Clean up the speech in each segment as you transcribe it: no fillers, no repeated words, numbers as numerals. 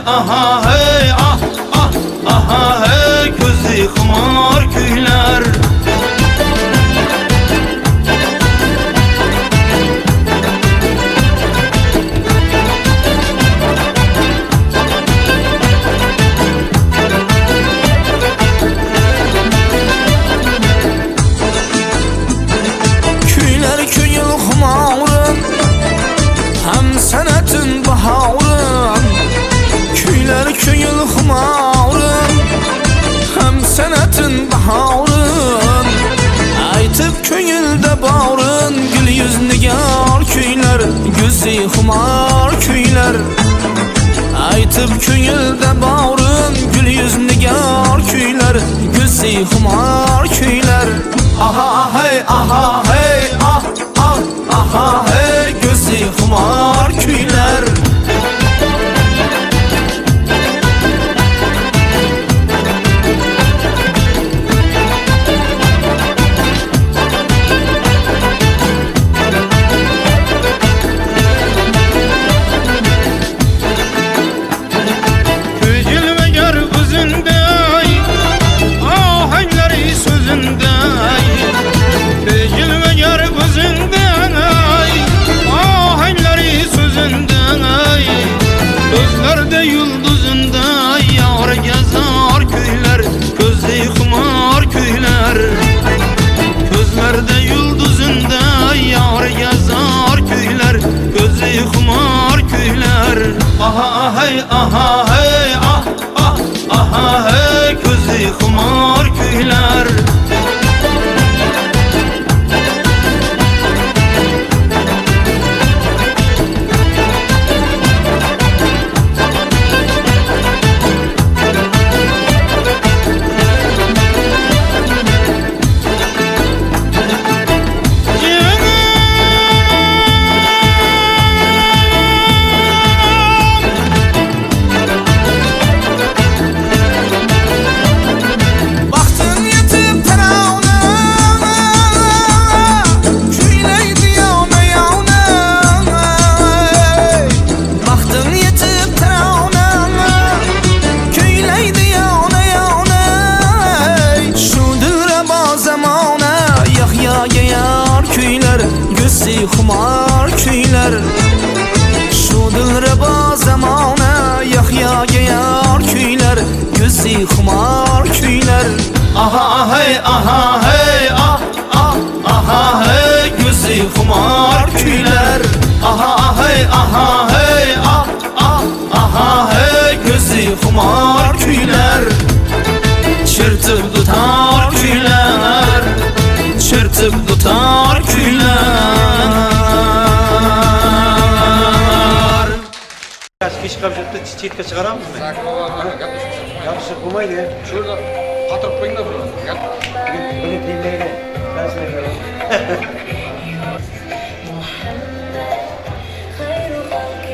aha hey ah ah aha hey ko'zi xumor kuylar. Kuylar ko'ngil xumorim, ham sanatin bahorim. Kuylar ko'ngil xumorim, ham sanatin bahorim. Aytib ko'ngilda borin, gul yuz nigor kuylar, go'zi xumor kuylar. Aytib ko'ngilda borin, gul yuz nigor kuylar, go'zi xumor kuylar. Aha hey aha hey ah ah aha hey ko'zi xumor kuylar. Jilvagar o'zinday, ohanglari so'zinday. Jilvagar o'zinday, ohanglari so'zinday. Ko'zlarda yulduzunday, yor gazor kuylar, ko'zi xumor kuylar. Ko'zlarda yulduzunday, yor gazor kuylar, ko'zi xumor kuylar. Aha hey aha hey ah ah aha hey ko'zi xumor kuylar. Baxtın yetib taravna, kuylaydi yona yona. Baxtın yetib taravna, kuylaydi yona yona. Shu dilrabo zamona, Yahyoga yor kuylar, go'zi xumor kuylar. Shu dilrabo zamona, Yahyoga yor kuylar, go'zi xumor kuylar. Aha hey aha hey ah ah aha hey ko'zi xumor kuylar. Aha hey aha hey ah ah aha hey ko'zi xumor kuylar. Chertib dutor kuylar, chertib dutor kuylar. Kech qolib chetga chiqaramizmi? Yaxshi bo'lmaydi. Şurada qatırıp qo'yinglar buni. Bugun bugun tiymaydi. خير خلق الله.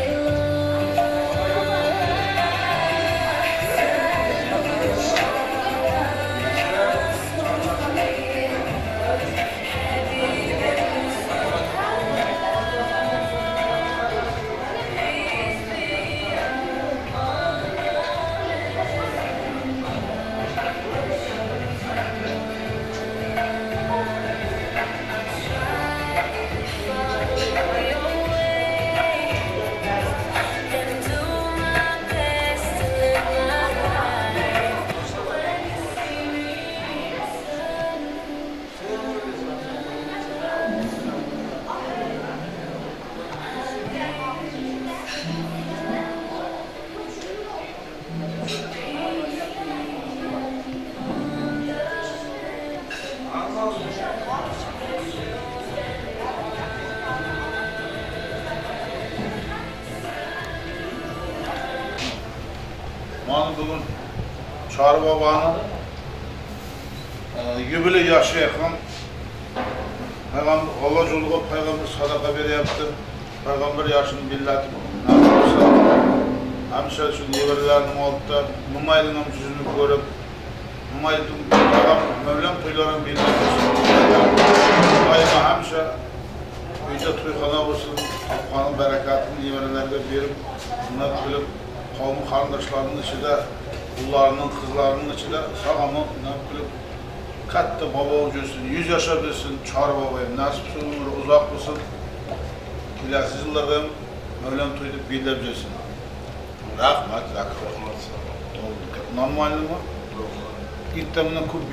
And do my best to live my life. When you see me, Mana bugun Chori boboni yubiley yoshi yaqin payg'ambar Alloh yo'liga payg'ambar sadaqa beryapti. Payg'ambar yoshini billatib hamisha shu nevaralarning oldida Mo'mayning ham yuzini ko'rib, Mo'mayning payg'ambar to'ylarini belgilab, doimo hamisha uyda to'yxona bo'lsin, topqani barakatini nevaralarga berib, hurmat qilib Qavmi qarindoshlarning ichida, ularning qizlarining ichida sog'-omon qilib katta bobo bo'lsin, 100 yashab bilsin, Chori boboyim nasib qilsin, umri uzoq bo'lsin. Kelasi yillarda ham Mavlam to'y deb belgilab yursin. Rahmat, rahmat. Normalmi? Ertamdan ko'p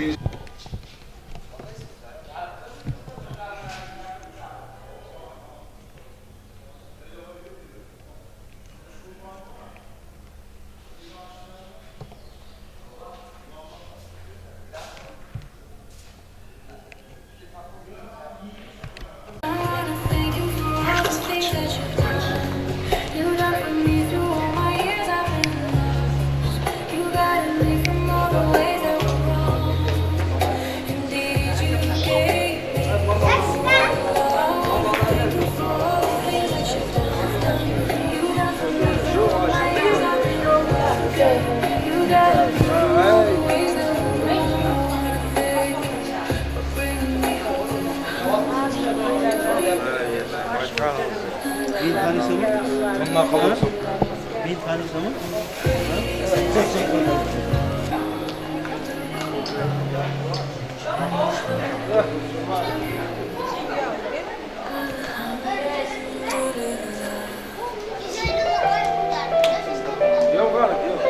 Bir tane somun. Yok abi yok.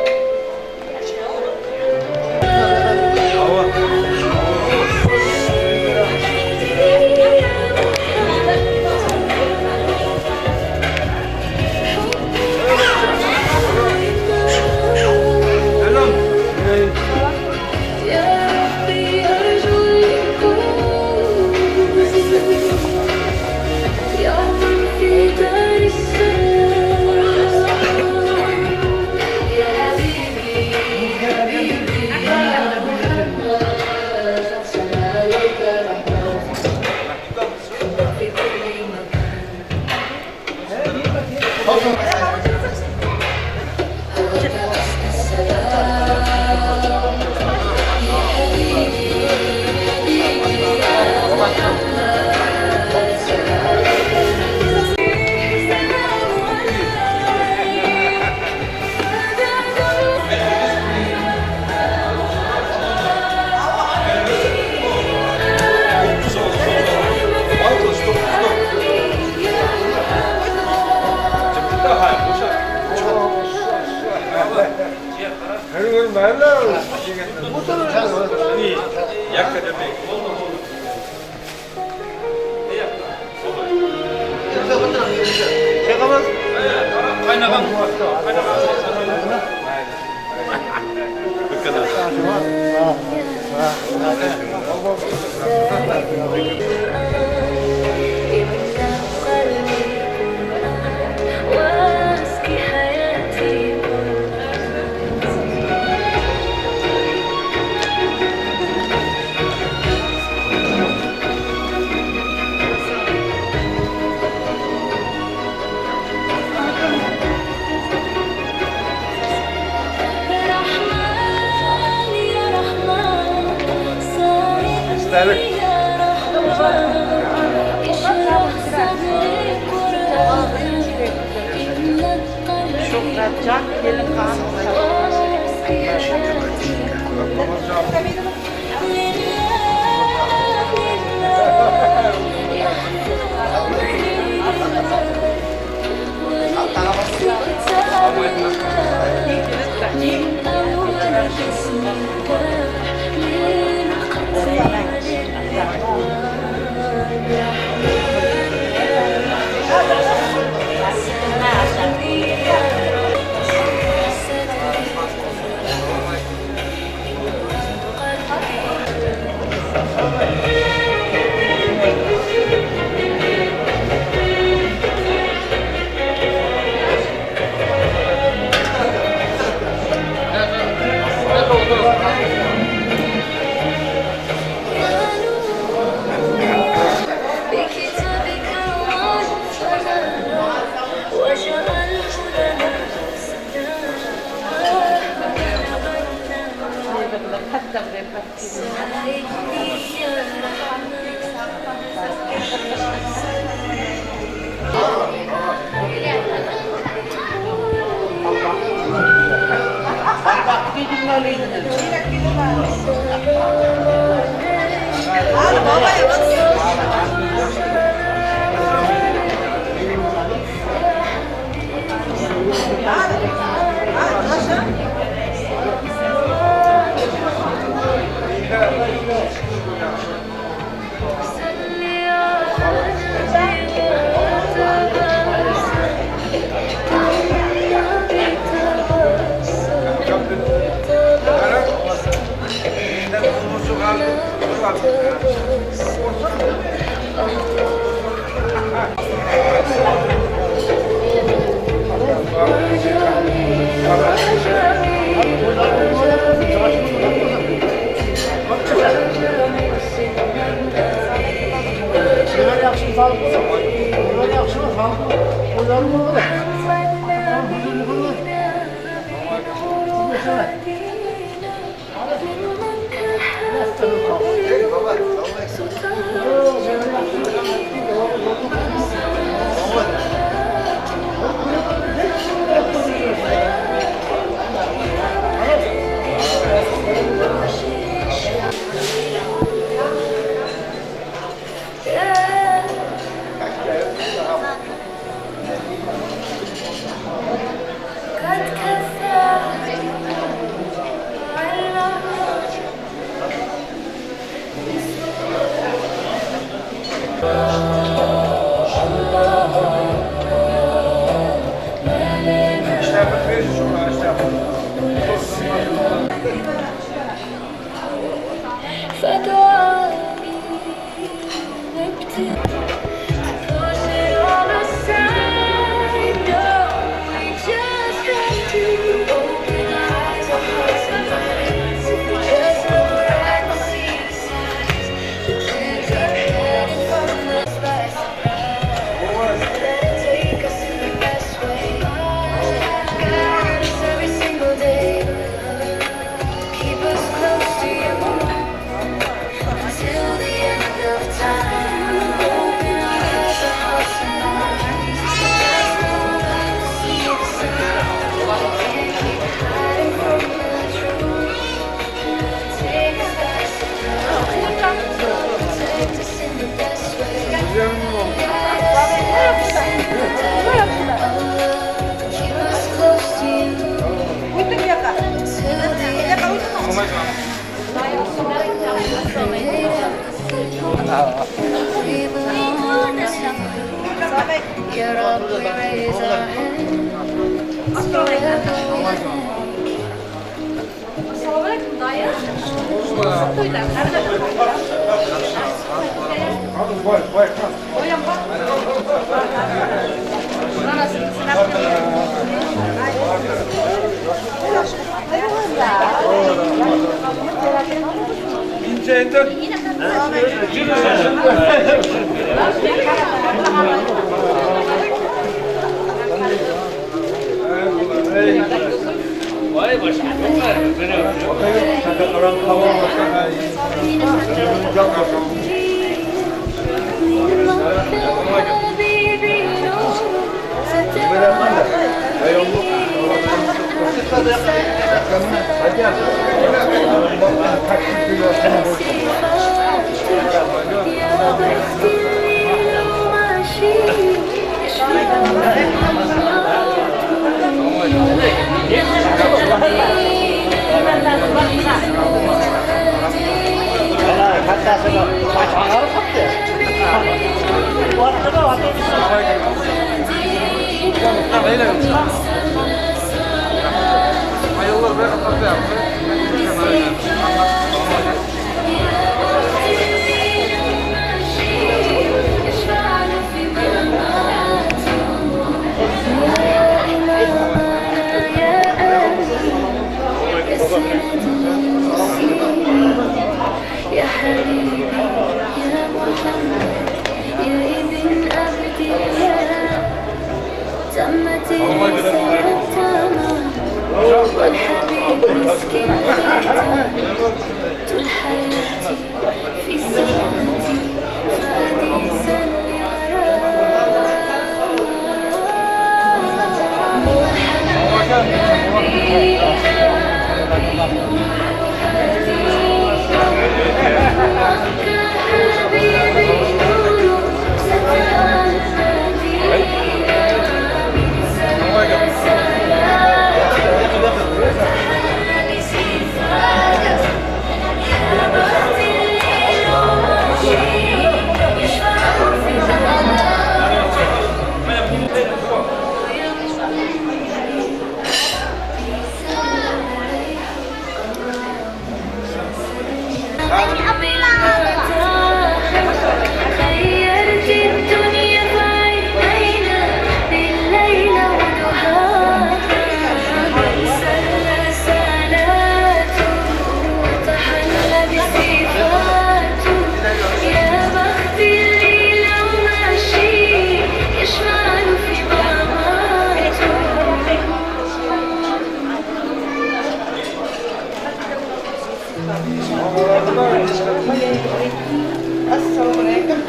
Assalomu alaykum.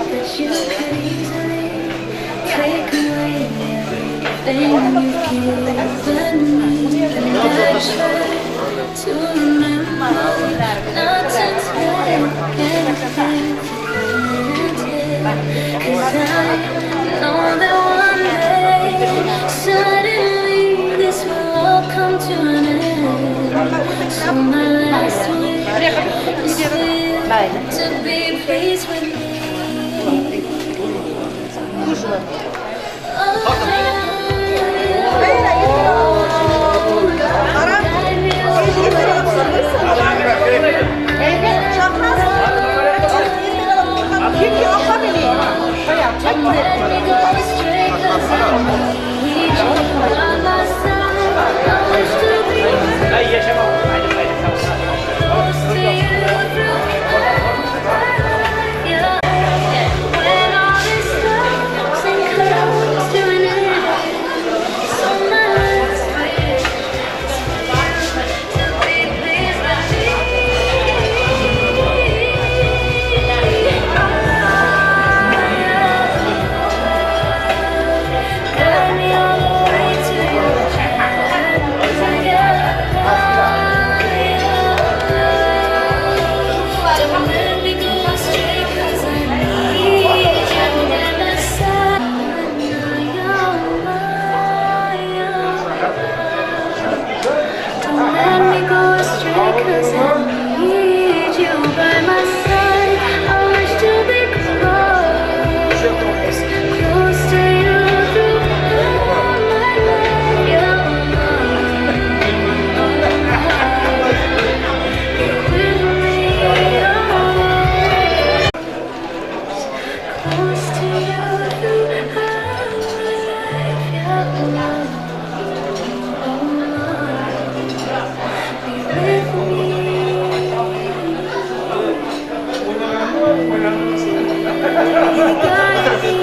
That you could easily take away everything you've given me. And I try to remember not to take anything for granted. 'Cause I know that one day, suddenly, this will all come to an end. So my last wish is for you to be pleased with me. Let me go straight 'cause I need you by my side. I wish to be close to you throughout my life. Yeah. When all this stops and comes to an end, so my last wish is for you to be pleased by me. Guide me all the way to your Don't let me go astray 'cause I need you by my side. Don't let me go astray 'cause I need you by my side. I wish to be close, close to you throughout my life. You're mine. Be with me always. Close to you throughout my life. You're mine. Be with me. Guide me.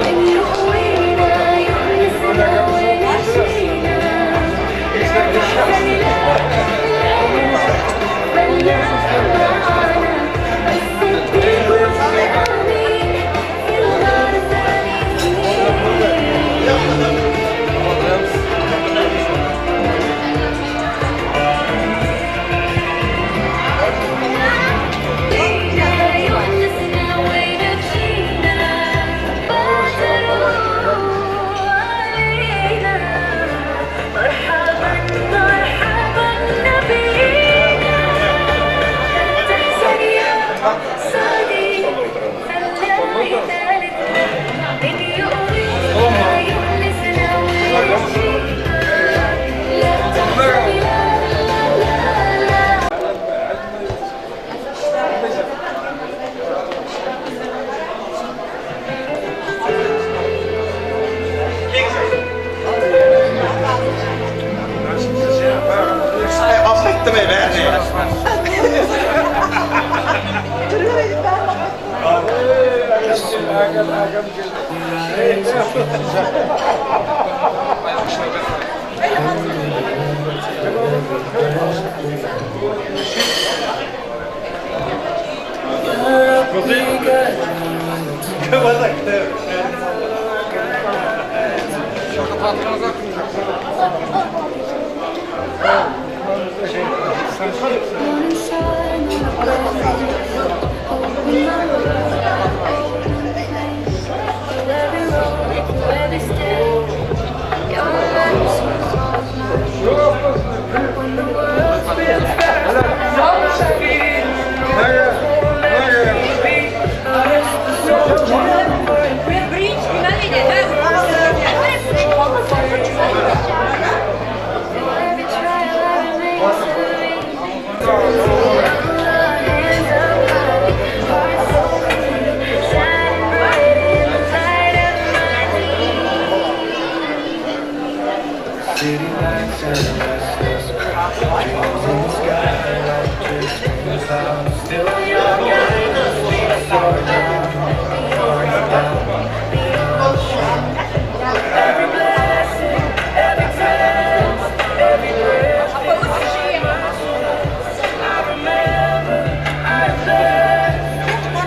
من يقوينا يؤنسنا وينجينا. لا تحزن لا لا فالله معنا الصديق والأمين في الغار ثانيين. يؤنسنا وينجينا بدر علينا مرحبا مرحبا نبينا. لا تحزن يا صديق فالله ثالثنا إن يؤوينا يؤنسنا وينجينا. لا تحزن لا لا لا لا. Affettim beni. Birinci Dreams in the sky are just clouds. Still your guidance leads down, down the ocean. Every blessing, every chance, every breath inside my soul. I remember I blessed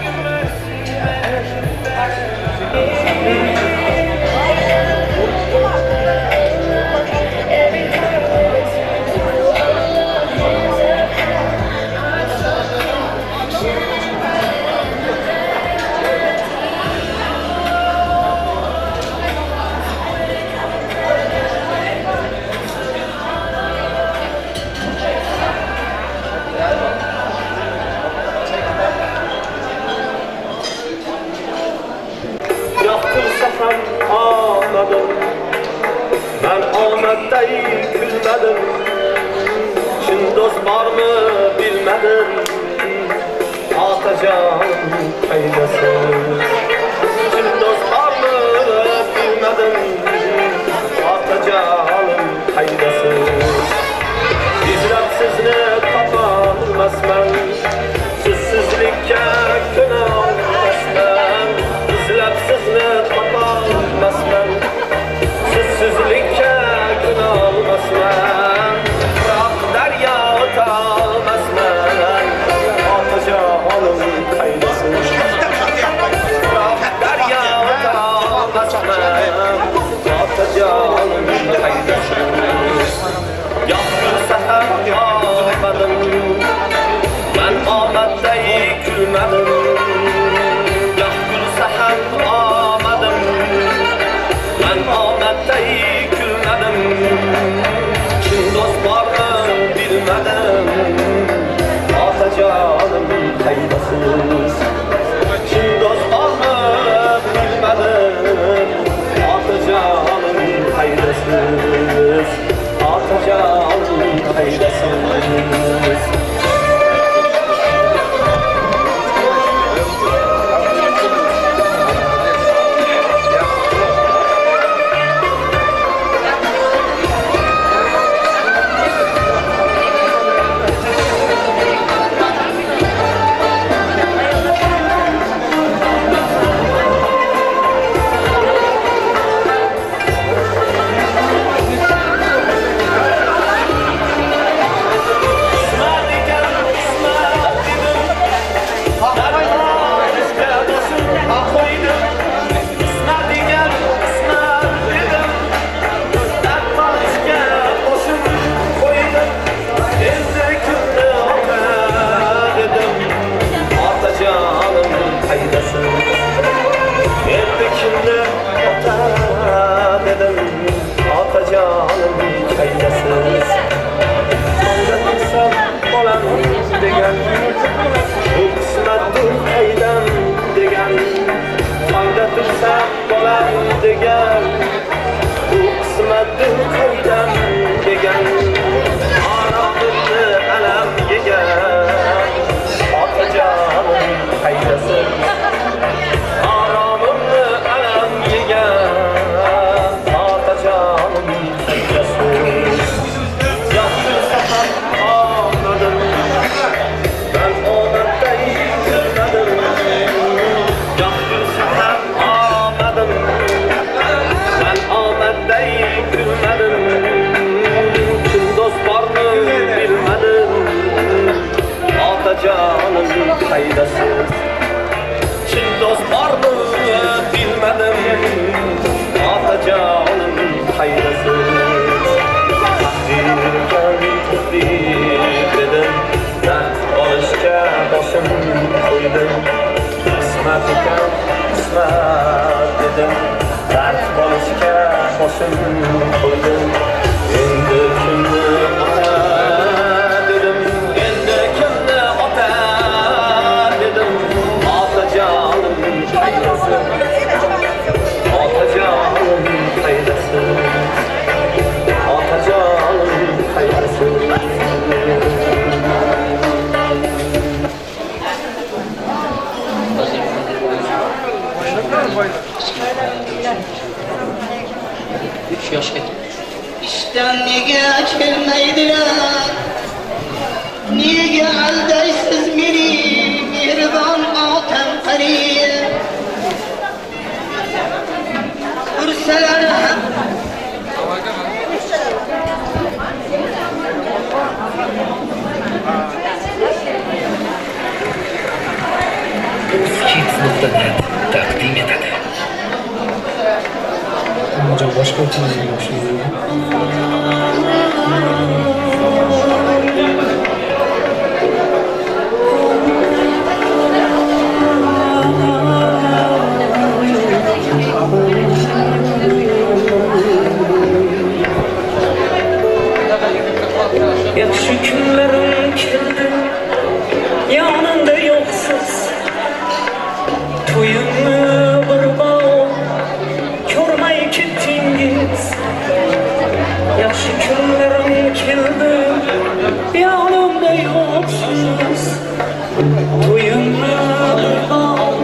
your mercy manifest. Every time I turn to Allah, hands up high, I'm so shine bright in the night. Yoqtirsa ham omadim, man omadday kulmadim. Chin do'st bormi bilmadim, otajonim qaydasiz. Chin do'st bormi bilmadim, otajonim qaydasiz. Izlab sizni topolmasman, sizsizlikka ko'na olmasman. Izlab sizni topolmasman, sizsizlikka ko'na olmasman. Biroq daryo o'tolmasman, otajonim qaydasiz. Biroq daryo o'tolmasman, otajonim qaydasiz. Yoqtirsa ham omadim, man omadday kulmadim. Goh kulsa ham omadim, man omadday kulmadim. Chin do'st bormi bilmadim, otajonim qaydasiz. Chin do'st bormi bilmadim, otajonim qaydasiz. Otajonim qaydasiz. Qismat ekan, qismat dedim, darg'ishga boshim qo'ydim. Qismat ekan, qismat dedim, darg'ishga boshim qo'ydim. Endi kimni ota dedim, otajonim qaydasiz. Endi kimni ota dedim, otajonim qaydasiz. Tongda tursam bolam degan, bu qismatdir qaydam degan. Tongda tursam bolam degan, bu qismatdir qaydam degan. Oromimni alam yegan, otajonim qaydasiz. Oromimni alam yegan, otajonim qaydasiz. Yoqtirsa ham omadim, man omadday kulmadim. Yoqtirsa ham omadim, To'kmadim yoshligimda. Yaxshi kunlarim keldi, yonimda yo'qsiz. To'yimni bir bor ko'rmay ketdingiz. Yaxshi kunlarim keldi, yonimda yo'qsiz. To'yimni bir bor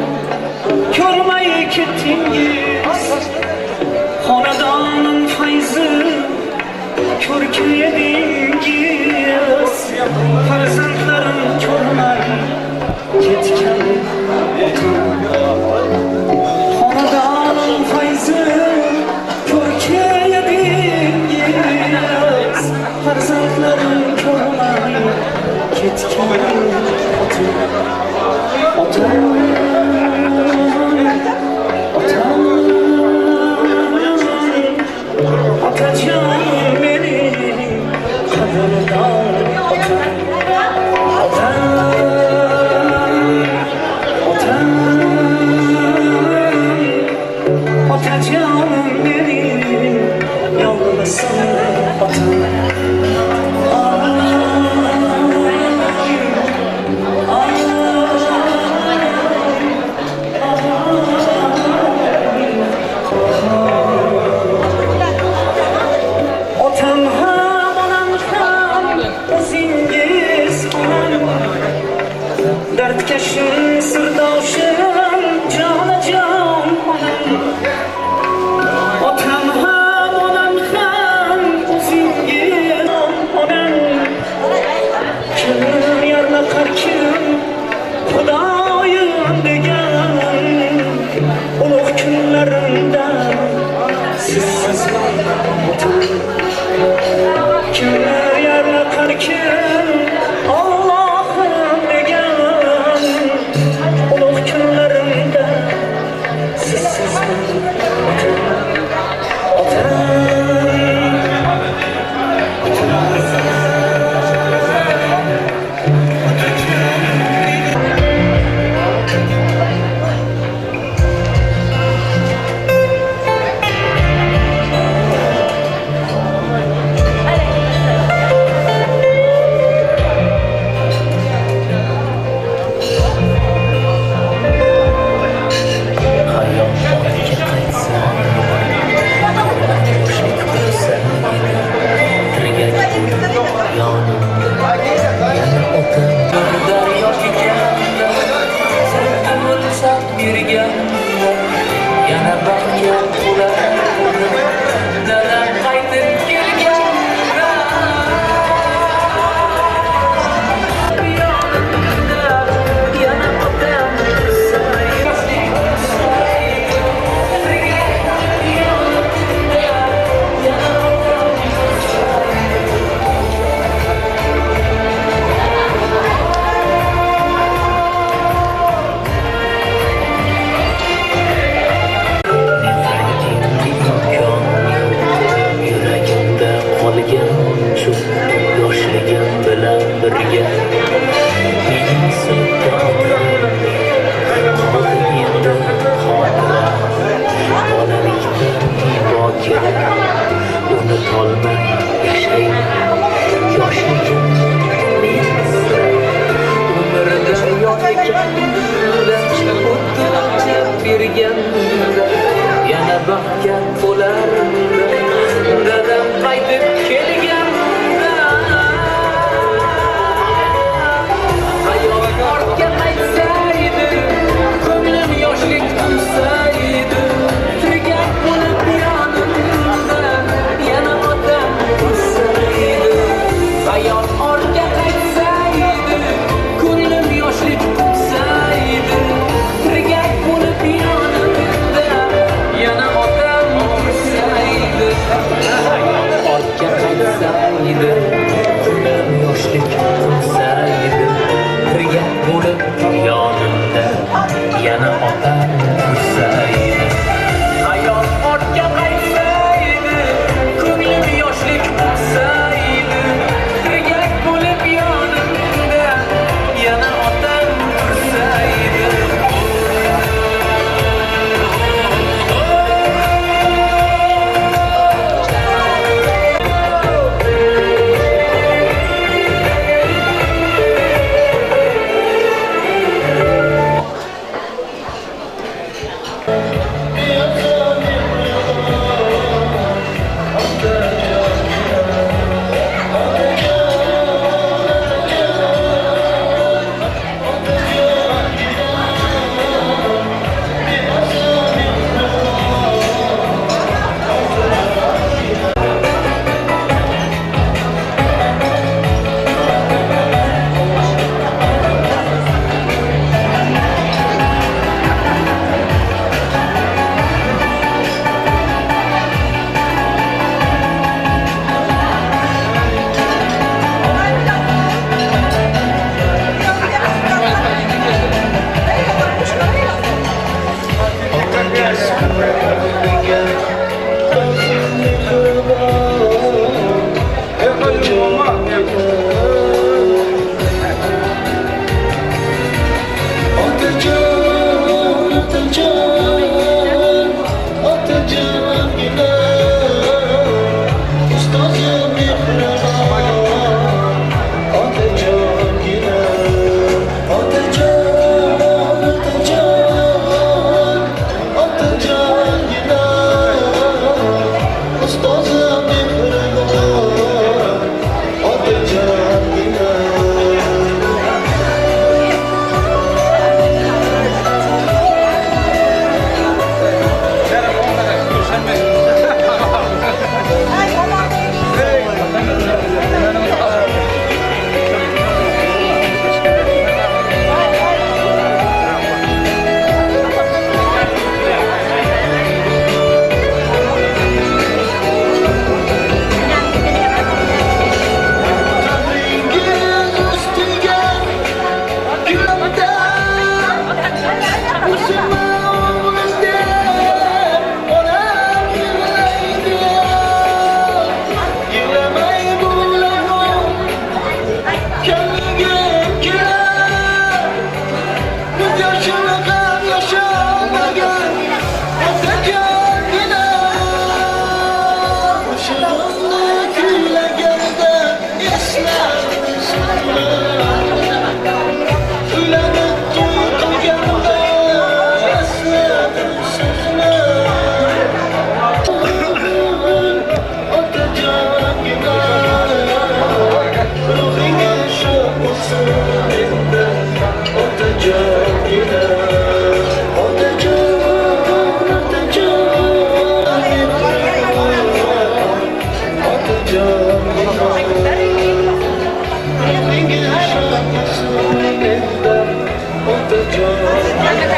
ko'rmay ketdingiz. Xonadonim fayzi ko'rki edingiz. Farzandlarim ko'rmay ketgan otam. Xonadonim fayzi ko'rki edingiz. Farzandlarim ko'rmay ketgan otam. Otam, otam, otajonim mening qadrdon otam. Otam, otam, otajonim mening yolg'izim otam. Otam ham, onam ham o'zingiz onam. Dardkashim, sirdoshim, jonajon onam. Otam ham, onam ham o'zingiz onam. Kim yarlaqar kim Xudoyim degan ulug' kunlarimda sizsiz otam. Kimlar yarlaqar kim Allohim degan ulug' kunlarimda sizsiz otam. Otam, Hayot ortga qaytsa, ko'rgan yoshlik bo'lsa meni, tirgak bo'lib yonimda yana otam. Bir daryo kechganda, sirtim berganda, yana baxtga to'lar dadam qaytib kelganda. Yonimda yana otam tursa, yoshlik bo'lsa, yonimda yana otam tursa. Menda endi imkon yo'q, yuragimda qolgan shu yoshligim bilan birga. Mening sodda otam qoldi endi xotira, bolalikdan bokira, unutolmay yashayman yoshligimni men sira. Umrda yonganda, o'tni ochib berganda, yana baxtga to'lardi dadam qaytib kelganda. Kelgim kelar, yoshini ham yashamagan otajongina. Qo'shig'imni kuylaganda esladim sizni. Uylanib to'y qilganda esladim sizni. Otajongina, ruhingiz shod bo'lsin endi otajongina. Otajon, otajongina, otajongina, ruhingiz shod bo'lsin endi otajongina.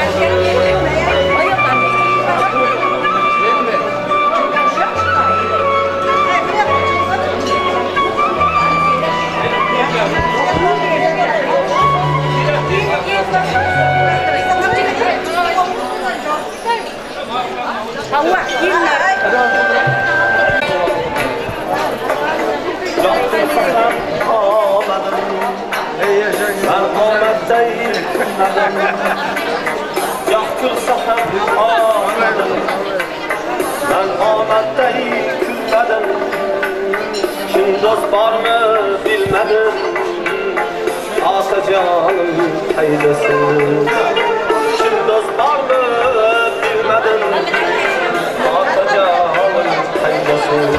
Goh kulsa ham og'ladim, man omadday kulmadim. Kim do'st bormi bilmadim, otajonim qaydasin. Kim do'st bormi bilmadim, otajonim qaydasin.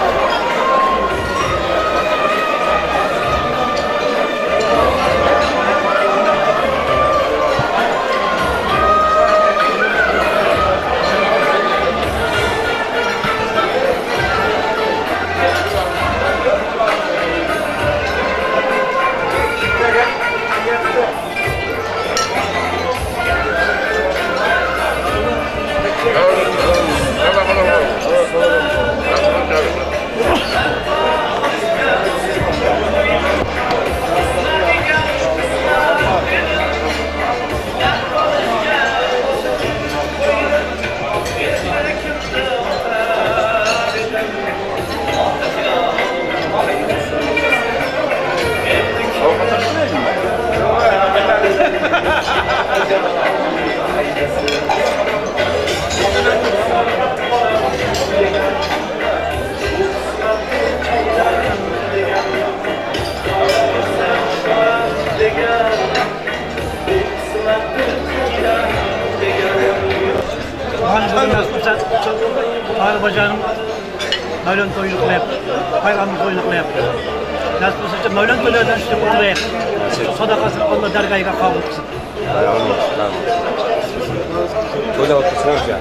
Azerbaycan'ın Mevlana toyunu kılayıp, Peygamber toyunu kılayıp. Nasip olsa Mevlana toylardan işte kutlayıp, şu sadakasını Allah dergahına kabul kılsın. To'yda o'tkazsin.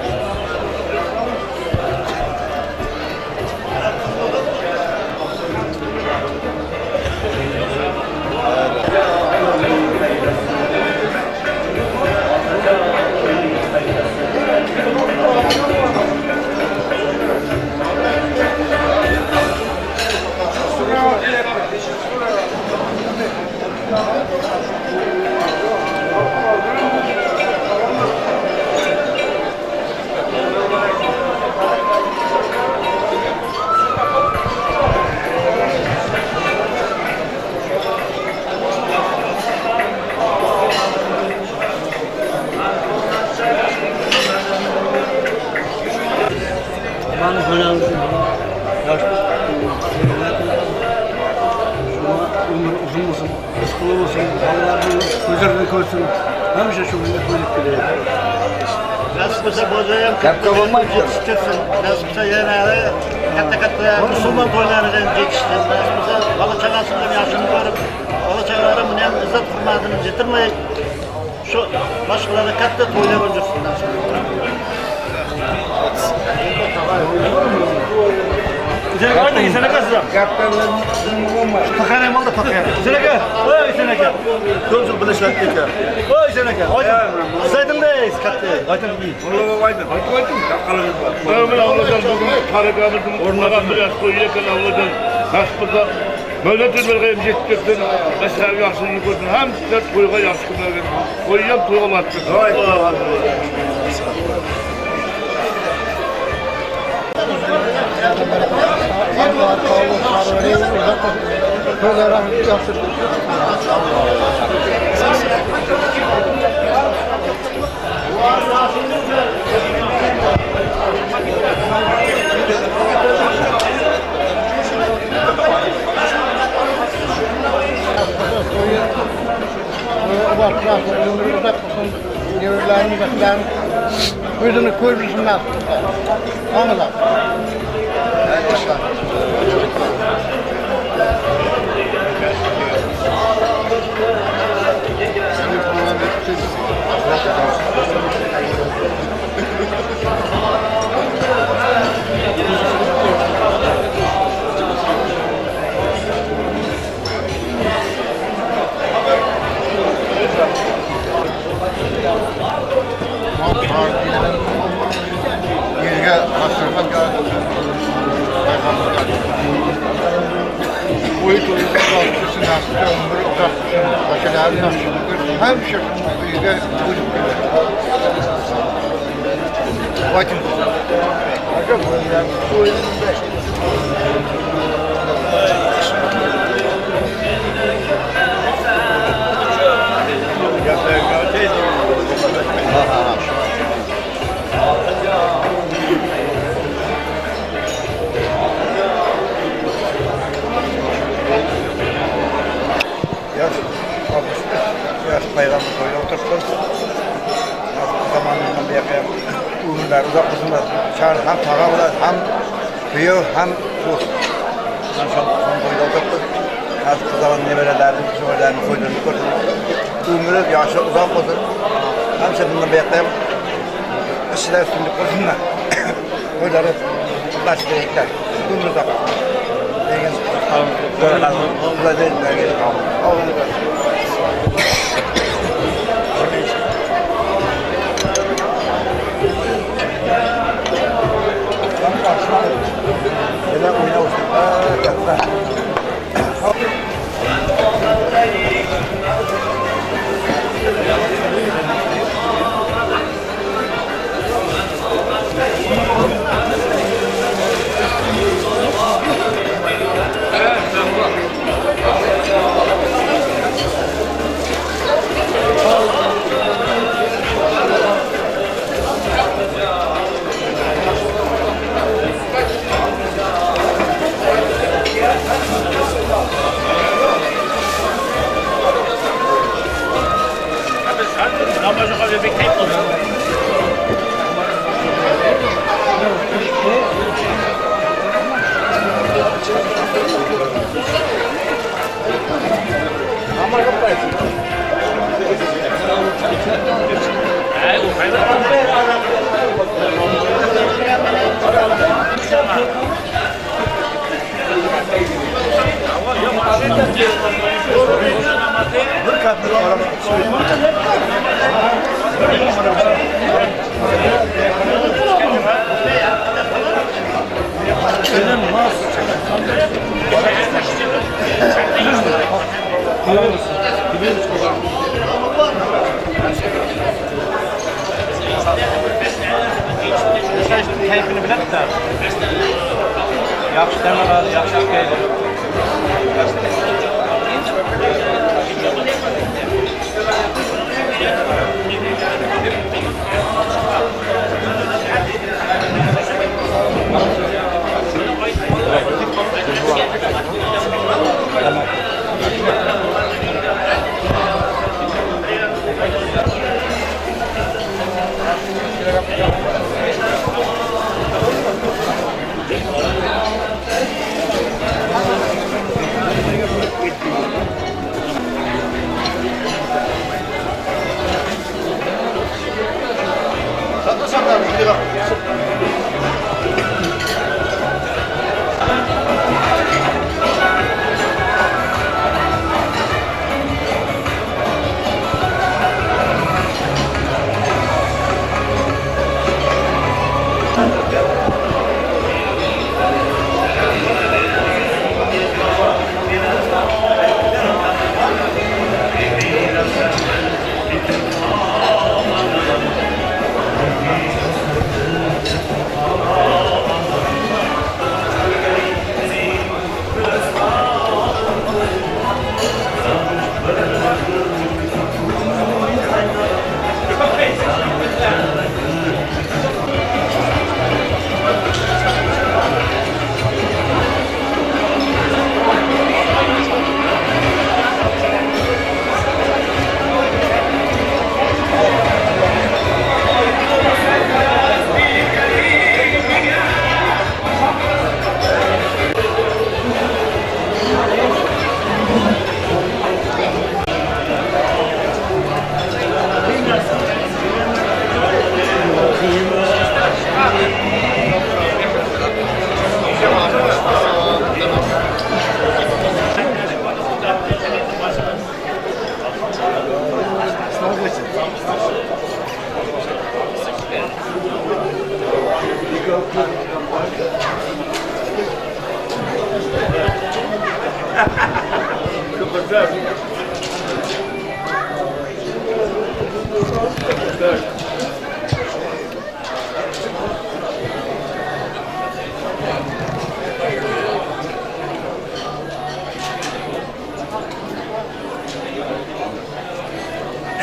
Ömür uzun olsun, rızklı olsun, Allah'ın gözlerini koysun. Hemşe şu günde koyup gidiyor. Nasip olsa bozayım, yetiştirsin. Nasip olsa yana katta-katta musulmon to'ylaridan yetishsin. Nasip olsa bola chaqasini yoshini ko'rib, bola chaqalari buni ham izzat hurmatini yetirmay, shu boshqalarga katta to'ylar bo'lsin nasib olsa. Sen aka siz ham. Faqir ham oldi, faqir. Sen aka, voy sen aka. Ko'p yil birga ishlab ketgan. Voy sen aka, oydin. Siz aytindingiz katta. Aytin. Aytdim, aytdim. O'rnagan bir qo'ygan avloddan nasib bo'lsa Mevlana to'ylarga ham yetib ketsin, boshqalarga yaxshilikni ko'rsin, ham sizlar to'yga yaxshi kunlarga, to'y ham to'yga borsin. Nasip ömrü uzaq olsun, nevrələrin, bəxtlərin gözünü koybilsin nasip olsa. Hamılar. Yerga dasturxon O'y to'yida olsun, nasib umri uzoq bo'lsin, bachalarim yaxshi ko'rsin, hamisha uyga o'zib kelsin. Yaş 63 yaş bayramı toyda oturttuk. Zamanından bir yakaya umurlar uzak olsunlar. Çağır hem tağa olar, hem kıyı hem dost. Son toyda oturttuk. Artık zaman neberelerini, kızımlarını koyduğunu gördüm. Umuru yaşı uzak olsun. Hemşe bundan bir yakaya işçiler üstünlük olsunlar. Toyları baş gerekler. Umuru uzak olsun. Keyfini biladi da. Yaxshi dam oladi, yaxshi ishlaydi.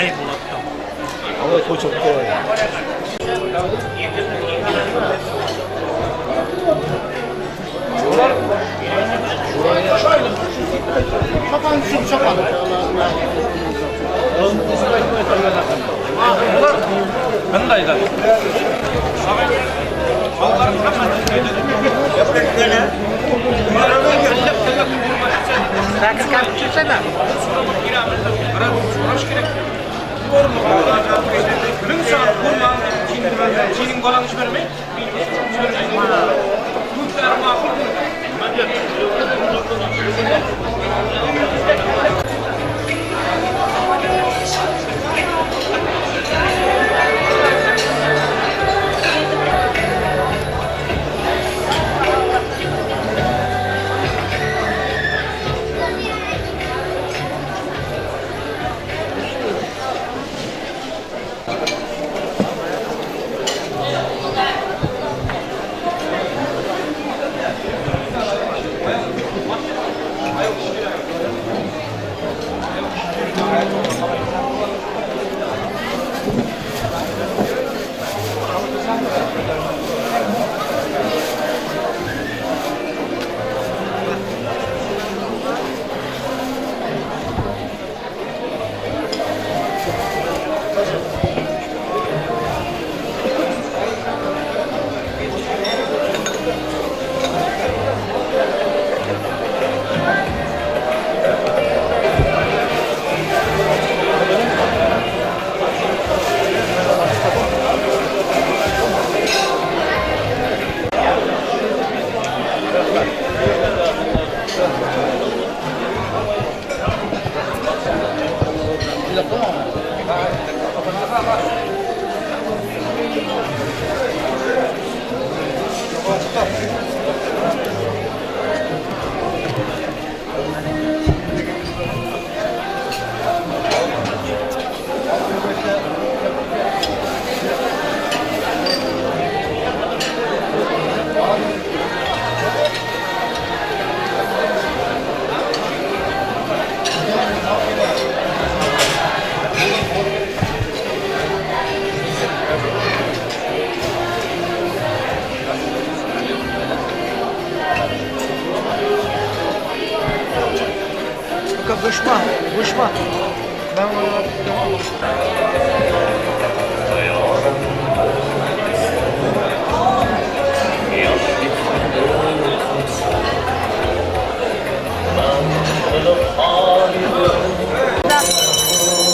ayb bo'ladi.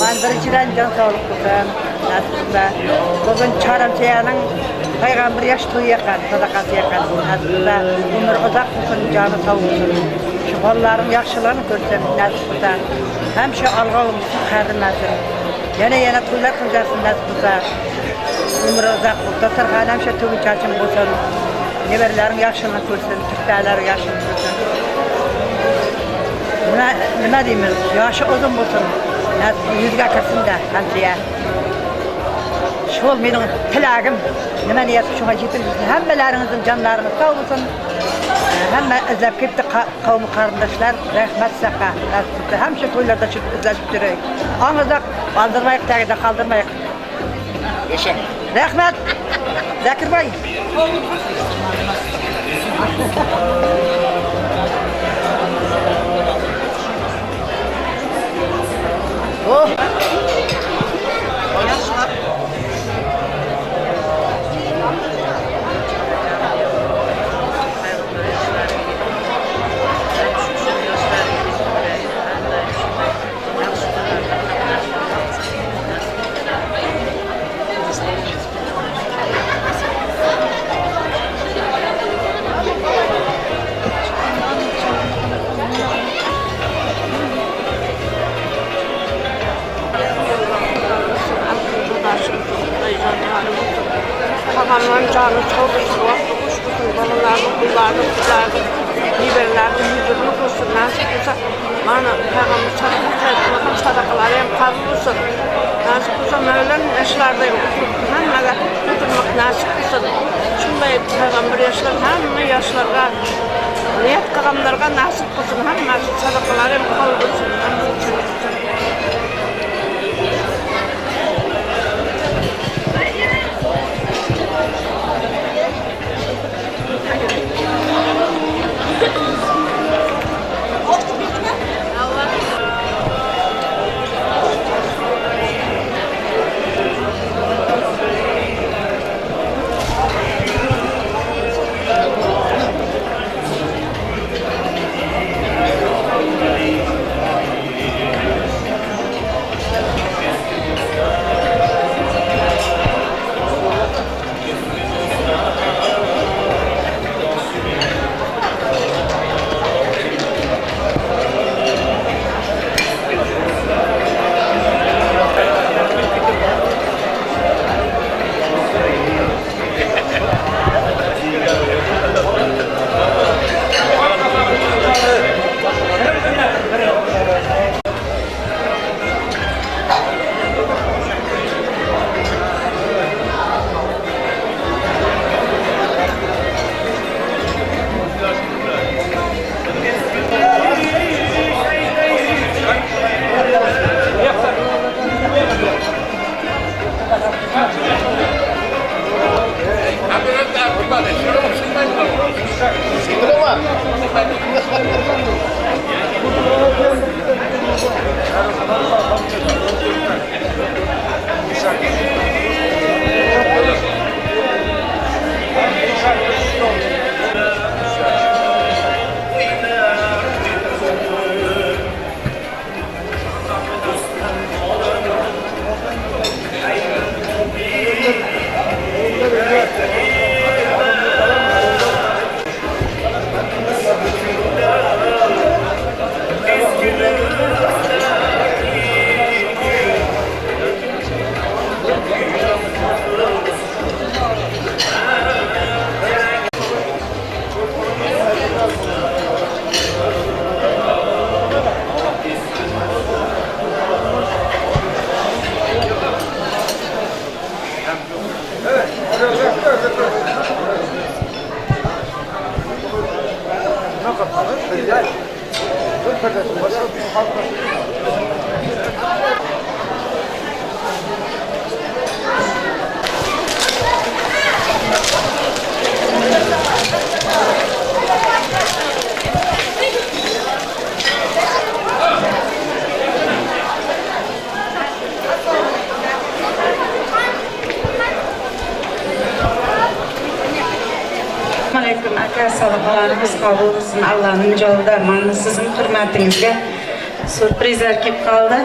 Man birinchidan jon sog'lik bo'lsin, nasib qilsa. Bugun Choramchayaning payg'ambar yosh to'yi yaqin, sadaqasi yaqin, nasib qilsa, umri uzoq bo'lsin, joni sog' bo'lsin. Shu bolalarim yaxshiligini ko'rsin, nasib qilsa. Ham shu olg'ovimizni qarimasin. Yana yana to'ylar qilsin, nasib qilsa. Umri uzoq bo'lsin, dasturxon ham shu to'g'ri chachim bo'lsin. Nevaralarim yaxshiligini ko'rsin, turklarlar yaxshiligini ko'rsin. Nima deymiz? Yoshi uzun bo'lsin. Yuzga kirsin-da, hamsiya. Shu mening tilagim. Nima niyat shunga yetkazsin. Hammalaringizning jonlaringiz sog' bo'lsin. Hamma izlab kelibdi qavm qarindoshlar, rahmat sizga. Ham shu to'ylarda shu izlashib turaylik. Ongizda qoldirmaylik, tagida qoldirmaylik. Yashang. Rahmat. Zakirboy. Oh. Hakanların canı çok olsun, vakti kuş olsun, balalarını, kullarını, kızlarını, nevarelerini, huzurunu kursun, nasip olsa, bana Peygamber sadakaları hem kabul olsun, nasip olsa Mevlam yaşlardayım, hemmaga oturmak nasip olsun. Shunday Peygamber yaşlar, hamma yaşlarga, niyat qilganlarga nasip olsun, hammasi sadakaları hem kabul olsun. Sadaqalarımız qabul olsun Allah'ın yolunda. Mana sizin hürmetinizge sürprizler kelip qaldı.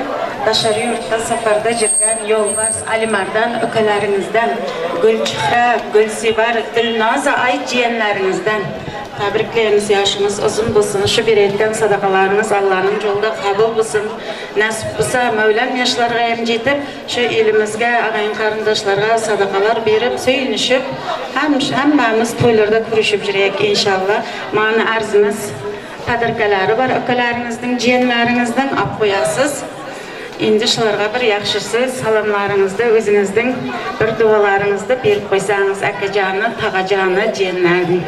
Dışarı yurtta safarda жүрген Yolbars Alimardan ökələrinizdən, Gülçihra, Gülsivar, Dilnaza ay jiyenlərinizdən təbriklərimiz, yaşınız uzun olsun. Şu bir etken sadaqalarınız Allah'ın yolunda qabul olsun. Nasip olsa Mevlam yaşlarga hem jetip, şu elimizge, ağayın qarındaşlarga sadaqalar berip, söyünüşüp, hammamiz to'ylarda ko'rishib yuraylik inshaalloh. Mana arzimiz padarkalari bor, akalaringizning, jiyanlaringizning olib qo'yasiz. Endi shularga bir yaxshisi salomlaringizni, o'zingizning bir duolaringizni berib qo'ysangiz, akajoni, tog'ajoni, jiyanlarning.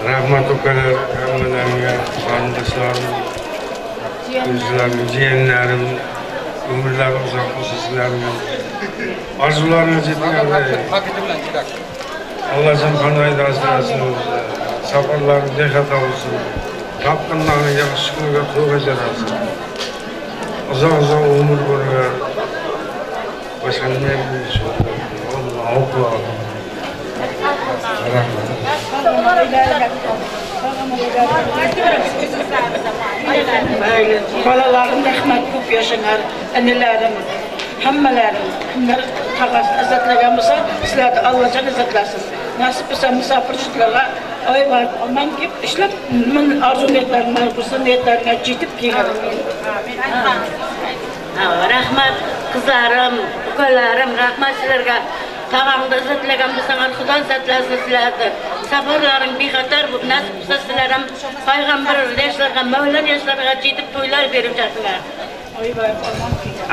Rahmat ukalar, hammalaringga, qarindoshlarim, o'zlarim, jiyanlarim, umrlari uzoq bo'lsin sizlarning. Orzularingiz yetganday. Allohjon panoyida asrasin, safarlaring bexato bo'lsin. Topganlarini yaxshi kunga to'g'ri jarasin. Uzoq-uzoq umr bo'lar. Boshqa nima deymiz? Allohu akbar. Rahmat. Balalarım rahmet ko'p yashanlar, inilarim, hammalarim, kimlar tog'asini izzatlagan bo'lsa, sizlarni Allohjon izzatlasin. Nasib bo'lsa musofir yurtlarga oy borib olmam kelib ishlab, men orzu niyatlarim bo'lsa, niyatlarimga yetib kelgan. Rahmat qizlarim, ukalarim, rahmat sizlarga. Tog'amni izzatlagan bo'lsangiz, Xudo izzatlasin sizlarni. Safarlaring bexatar bo'lib, nasib bo'lsa sizlar ham payg'ambar yoshlarga, Mavlon yoshlarga yetib to'ylar berib jatinglar.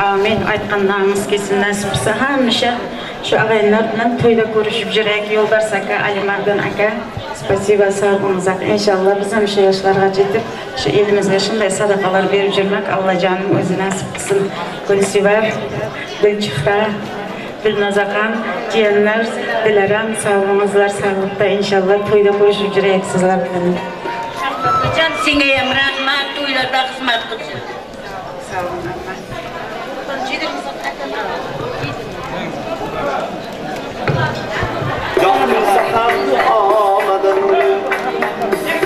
Amin. Aytganlaringiz kelsin, nasib bo'lsa hamisha shu ag'ayinlar bilan to'yda ko'rishib yuraylik. Yo'lbars aka, Alimardon aka, спасибо, sog' bo'linglar. Inshaalloh biz ham shu yoshlarga yetib, shu elimizga shunday sadaqalar berib yurmak Allohjonim o'zi nasib qilsin. Gulsivar, Gulchihra, Dilnozaxon, jiyanlar, Dilaram, sog' bo'linglar, sog'liqda inshaalloh to'yda ko'rishib yuraylik sizlar bilan. Shahzodajon, senga ham rahmat, to'ylarda xizmat qilsin. Sog' bo'ling. Olmadim,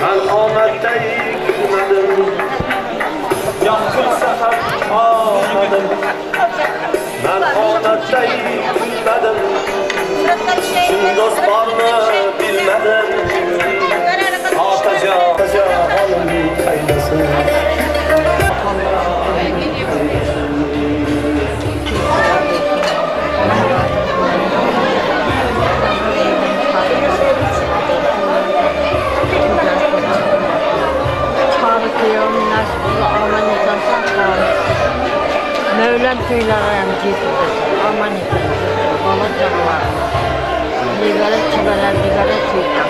ben omadday kulmadim. Yo'q kulsa ham olmadim, ben omadday kulmadim. Chin do'st bormi bilmadim. Otajon, otajonim aylasin. Mevlam tüyleri hem getirdi. Aman efendim. Bala canlar. Nigara çibeler, nigara tüyler.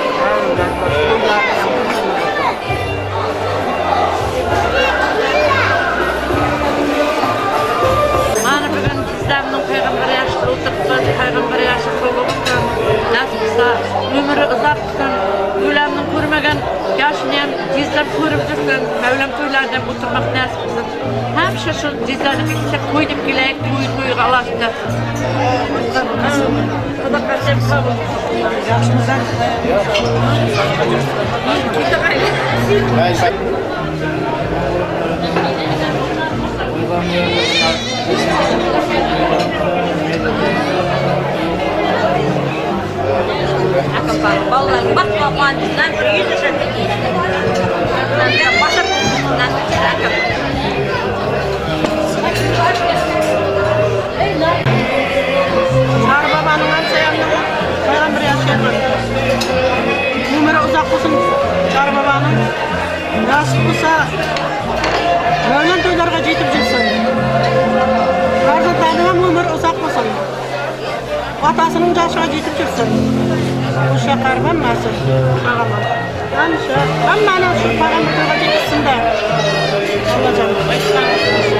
Mana bugun bizlarning payg'ambar yoshida o'tiribmiz, payg'ambar yoshi bo'lsin, nasib qilsa umri uzoq bo'lsin, ularning ko'rmagan yoshini ham tez to'ylarni ham o'tirmoq nasib qilsin. Hamisha shu Jizzaxga kelsak to'y deb kelaylik, to'y to'yga alashdi. Sadaqasi ham qabul. Yaxshimisan? Bolalarning baxt va quvonchidan bir yuz yashab boshqa Chori babaning hamsayamning payg'ambar yashayman. Umri uzoq bo'lsin Chori babaning. Nasib bo'lsa Mavlon to'ylarga yetib yursin. Farzandlarining ham umri uzoq bo'lsin. Otasining yoshiga yetib yursin. O'sha qarib hammasi ag'aman. Hamisha hammani shu payg'ambar to'yga yetkazsin-da. Allohjon.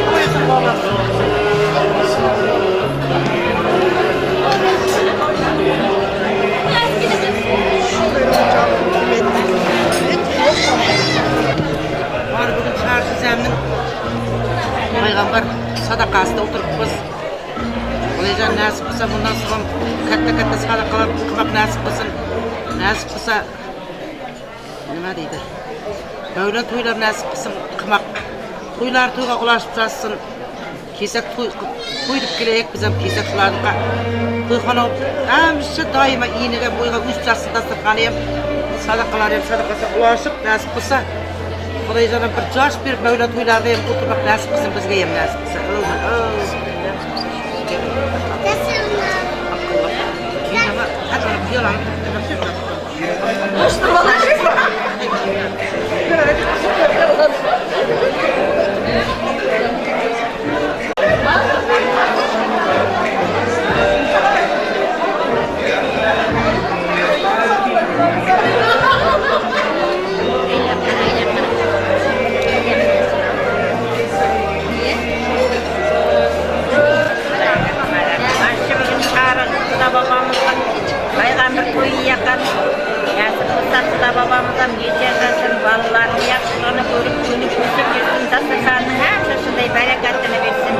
Qo'ysin bola. Mana bugun Chorjizamning payg'ambar sadaqasida o'tiribmiz. Xudojon nasib qilsa bundan so'ng katta-katta sadaqalar qilmoq nasib qilsin. Nasib qilsa nima deydi? Mavlon to'ylar nasib qilsin qilmoq. To'ylar to'yga ulashib tursin. Kelsak to'y to'y deb kelaylik biz ham kelsak shularni to'yxona hamisha doimo iyniga bo'yga o'sib tursin dasturxoni ham sadaqalar ham sadaqasi ulashib nasib qilsa Xudojonim bir josh berib Mavlon to'ylarida ham o'tirmoq nasib qilsin bizga ham nasib qilsa. Payg'ambar to'yi yaqin. Nasib qilsa Xudo bobomiz ham yuz yashasin, bolalarning yaxshiligini ko'rib, ko'nib o'sib yursin, dasturxonni hamisha shunday barakatini bersin.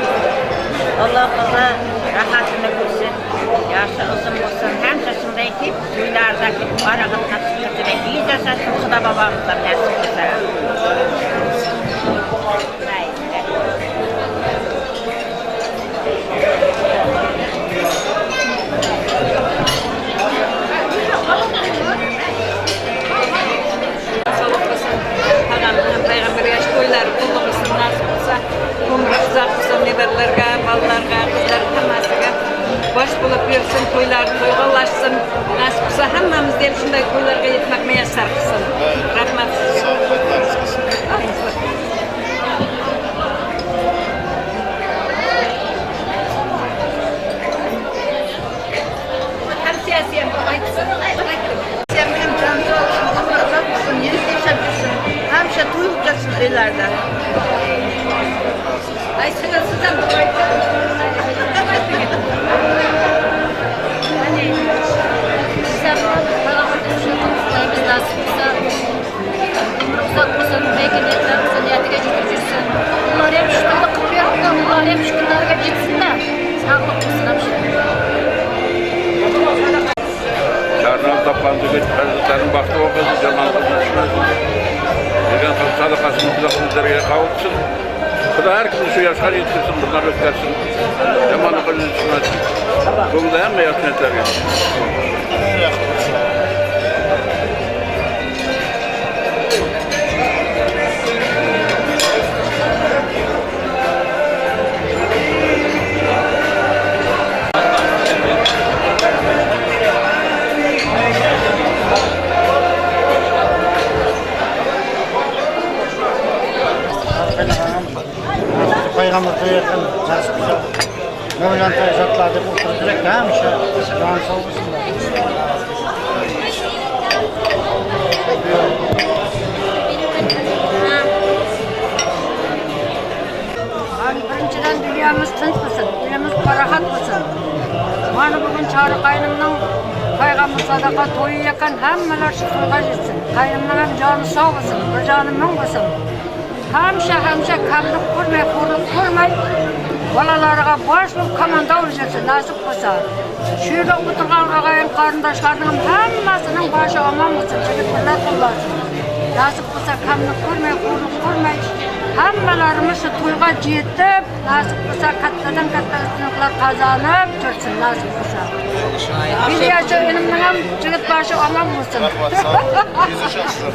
Alloh taolo rohatini ko'rsin, yoshi uzun bo'lsin, hamisha shunday kelib to'ylarda kelib orag'in qatnashib yuz yashasin Xudo bobomiz ham nasib qilsa. Payg'ambar yosh to'ylari qutlug' bo'lsin, nasib qilsa, umri uzoq bo'lsin, nevaralarga, bolalarga, qizlar hammasiga bosh bo'lib yursin, to'ylari to'yga ulashsin, nasib qilsa hammamizni ham shunday to'ylarga yetmak muyassar qilsin. Rahmat sizga. Hamsiyasi ham aytsin. Ham joni sog' bo'lsin, umri uzoq bo'lsin, yuz yashab yursin. Hamisha to'y bo'lib yotsin uylarda. Ay siz ham Nasib qilsa, umri uzoq bo'lsin, lekin niyatlar bo'lsa niyatiga yetib yursin. Ular ham shu to'yni qilib beribdi, ular ham shu kunlarga yetsin-da. Sog'liq bo'lsin ham shu. Çarnan tapkan tüket, farzandlarning baxti bo'lsin, jamoatga tushmasin. Degan sadaqasini Xudo bizlarga qabul qilsin. Xudo har kimni shu yoshga yetkazsin, bundan o'tkazsin. Yomonlikqa tushmasin. Ko'ngilda hamma yaxshi niyatlarga. Payg'ambar to'yi yaqin nasib qilsa Mavlon to'y zotlar deb o'tirdik hamisha joni sog' bo'lsin. Birinchidan dunyomiz tinch bo'lsin, elimiz parahat bo'lsin. Mana bugun Chori qaynimning payg'ambar sadaqa to'yi yaqin hammalar shu to'yga yetsin. Qaynimning ham joni sog' bo'lsin, bir joni ming bo'lsin. Hamsha kamlik ko'rmay, xo'rlik ko'rmay, bolalarga bosh bo'lib komanda bo'lib yursin, nasib qilsa. Shu yerda o'tirgan og'ayin qarindoshlarning hammasining boshi omon bo'lsin, jigitlar qo'llasin. Nasib qilsa kamlik ko'rmay, xo'rlik ko'rmay, hammalarimiz shu to'yga yetib, nasib qilsa kattadan katta ustunliklar qozonib tursin, nasib qilsa. Bir yasha inimning ham jigit boshi omon bo'lsin. Rahmat, sog' bo'ling. Yuz yashasizlar.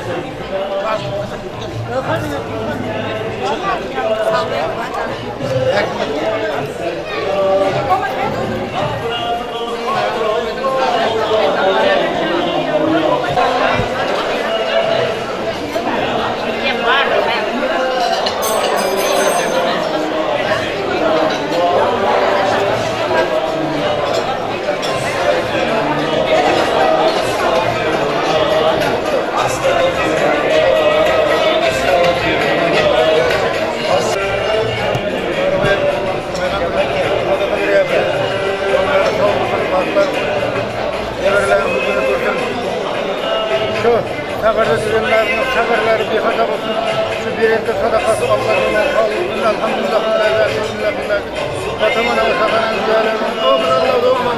Şu sabarda düzenlerinin sabırları bir hata olsun. Şu bir evde sadakası Allah'ın olsun. Elhamdülillah. Elhamdülillah. Vatamana ve sakanan güzellerinin doğumun Allah'a doğumun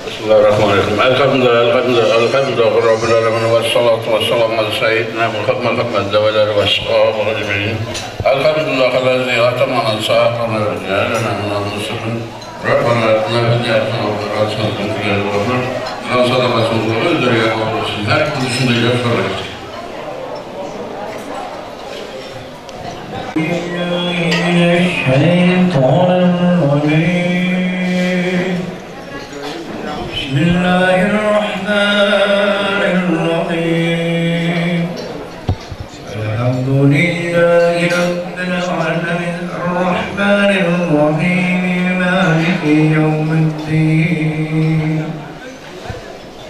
Bismillahirrahmanirrahim. Elhamdülillah, elhamdülillah, elhamdülillah Rabbil alemin ve salatu ve selamu ala seyyidina Muhammed ve ala alihi ve sahbihi ecmaîn. Elhamdülillah ellezî atamana sa'atana ve cealena minel muslimin. Rabbena atina fid dünya haseneten ve fil ahireti haseneten ve qina azaben nar. بسم الله الرحمن الرحيم. الحمد لله رب العالمين الرحمن الرحيم مالك يوم الدين.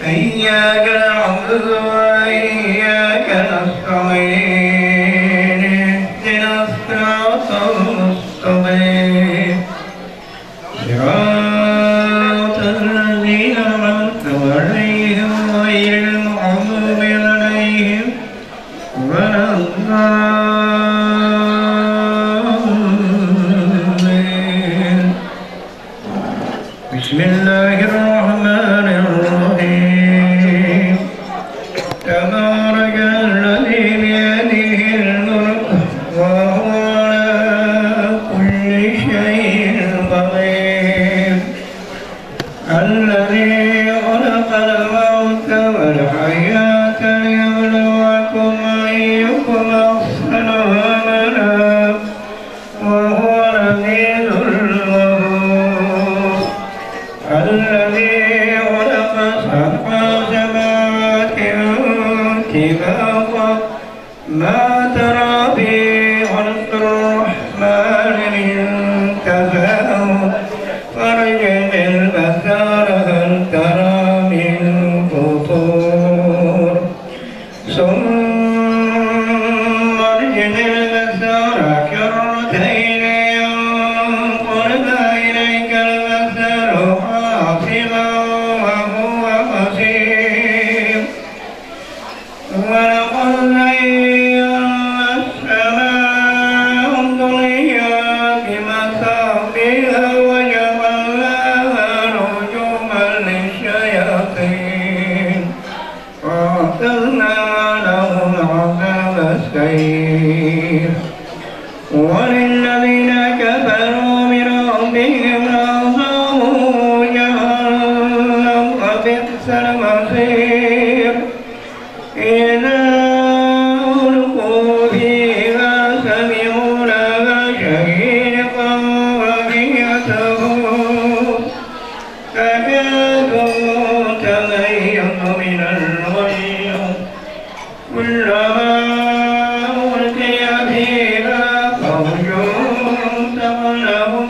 إياك نعبد وإياك نستعين اهدنا الصراط المستقيم صراط الذين أنعمت عليهم غير المغضوب عليهم ولا الضالين. بسم الله الرحمن الرحيم. تبارك الذي بيده الملك وهو على كل الذين كفروا بربهم لعذاب جهنم وبئس المصير. إذا ألقوا فيها سمعوا لها شهيقا وهي تفور تكاد تميز من الغيظ كلما ألقي فيها فوج سألهم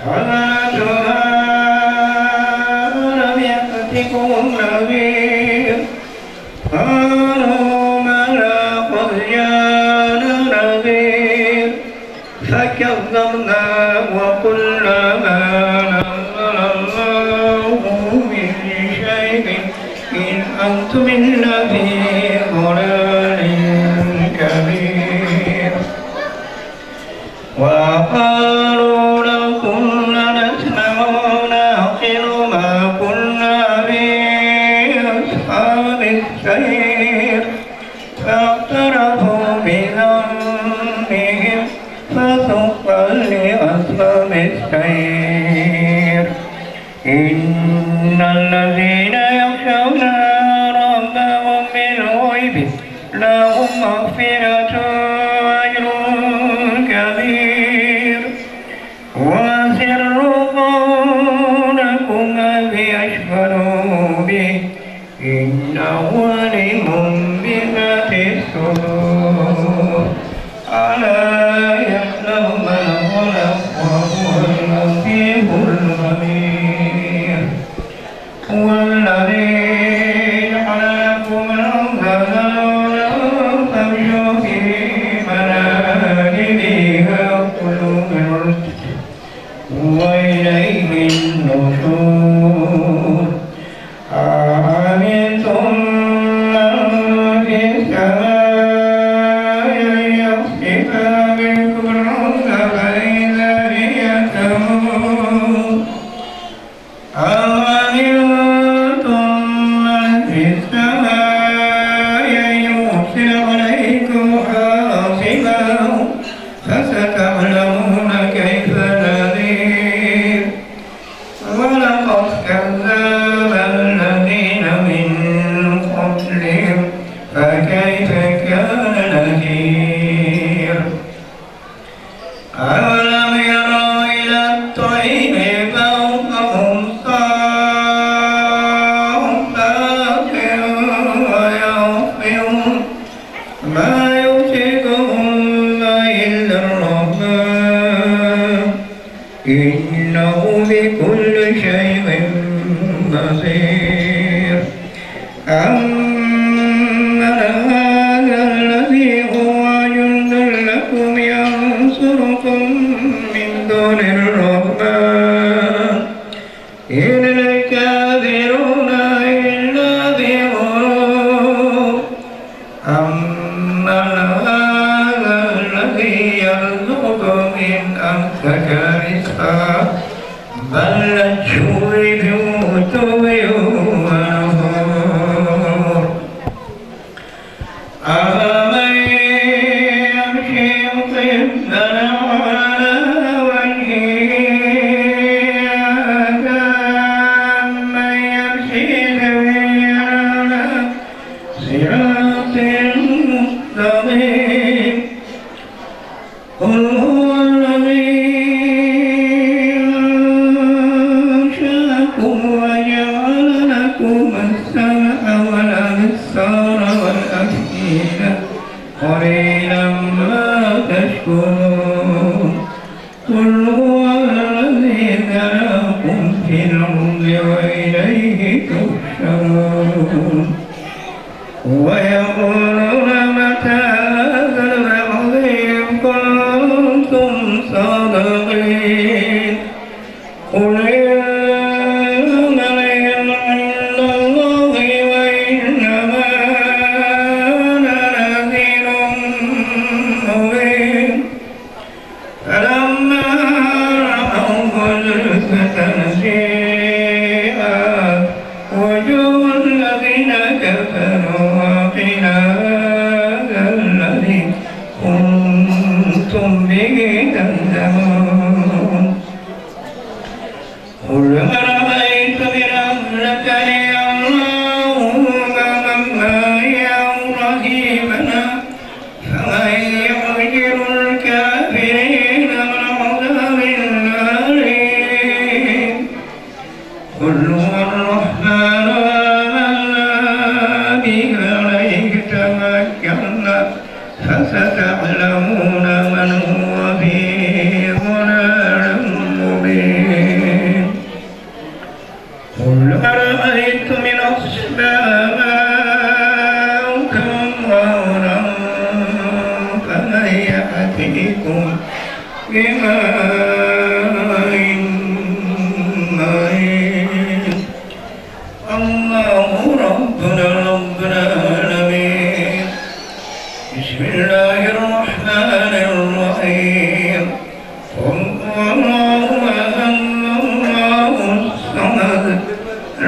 خزنتها ألم يأتكم نذير قالوا بلى قد جاءنا نذير فكذبنا وقلنا ما نزل الله من شيء إن أنتم إلا في ضلال كبير. وقالوا لو كنا نسمع ونعقل ما كنا في أصحاب السعير. فاعترفوا بذنبهم فسحقا لأصحاب السعير. إن الذين يخشون ربهم بالغيب لهم مغفرة وأجر كبير. وأسروا قولكم أو اجهروا به إنه عليم بذات الصدور. ألا يعلم من خلق وهو اللطيف الخبير. هو الذي جعل لكم الأرض ذلولا فامشوا في مناكبها وكلوا من رزقه وإليه النشور. أأمنتم من في السماء أن يخسف بكم الأرض فإذا هي تمور. أأمنتم من في السماء أن يرسل عليكم حاصبا فستعلمون كيف نذير. ولقد كذب الذين من قبلهم فكيف كان نكير. أولم يروا إلى الطير فوقهم صافات ويغفرون ما يمسكهن إلا الرحمن إنه بكل شيء بصير. أمن هذا الذي هو جند لكم ينصركم من دون الرحمن إن الكافرون إلا في غرور. أمن هذا الذي يرزقكم إن أمسك رزقه بل لجوا في عتو ونفور. أفمن يمشي مكبا على وجهه أمن يمشي سويا على صراط مستقيم. قل هو الذي أنشأكم وجعل لكم السمع والأبصار والأفئدة قليلا ما تشكرون. قل هو الذي ذراكم في الأرض وإليه تحشرون. ويقولون متى هذا الوعد إن كنتم صادقين. قل إنما العلم عند الله وإنما أنا نذير مبين. فلما رأوه زلفة سيئت وجوه الذين كفروا وقيل هذا الذي كنتم به تعلمون. قل أرأيتم إن أهلكني الله ومن معي أو رحمنا فمن يعجل الكافرين من عذاب أليم. قل هو الرحمن آمنا به عليه توكلنا فستعلمون من هو في ضلال مبين. قل أرأيتم إن أصبح ماؤكم غورا فمن يأتيكم بماء معين. الله ربنا رب العالمين. بسم الله الرحمن الرحيم. قل هو الله أحد الله الصمد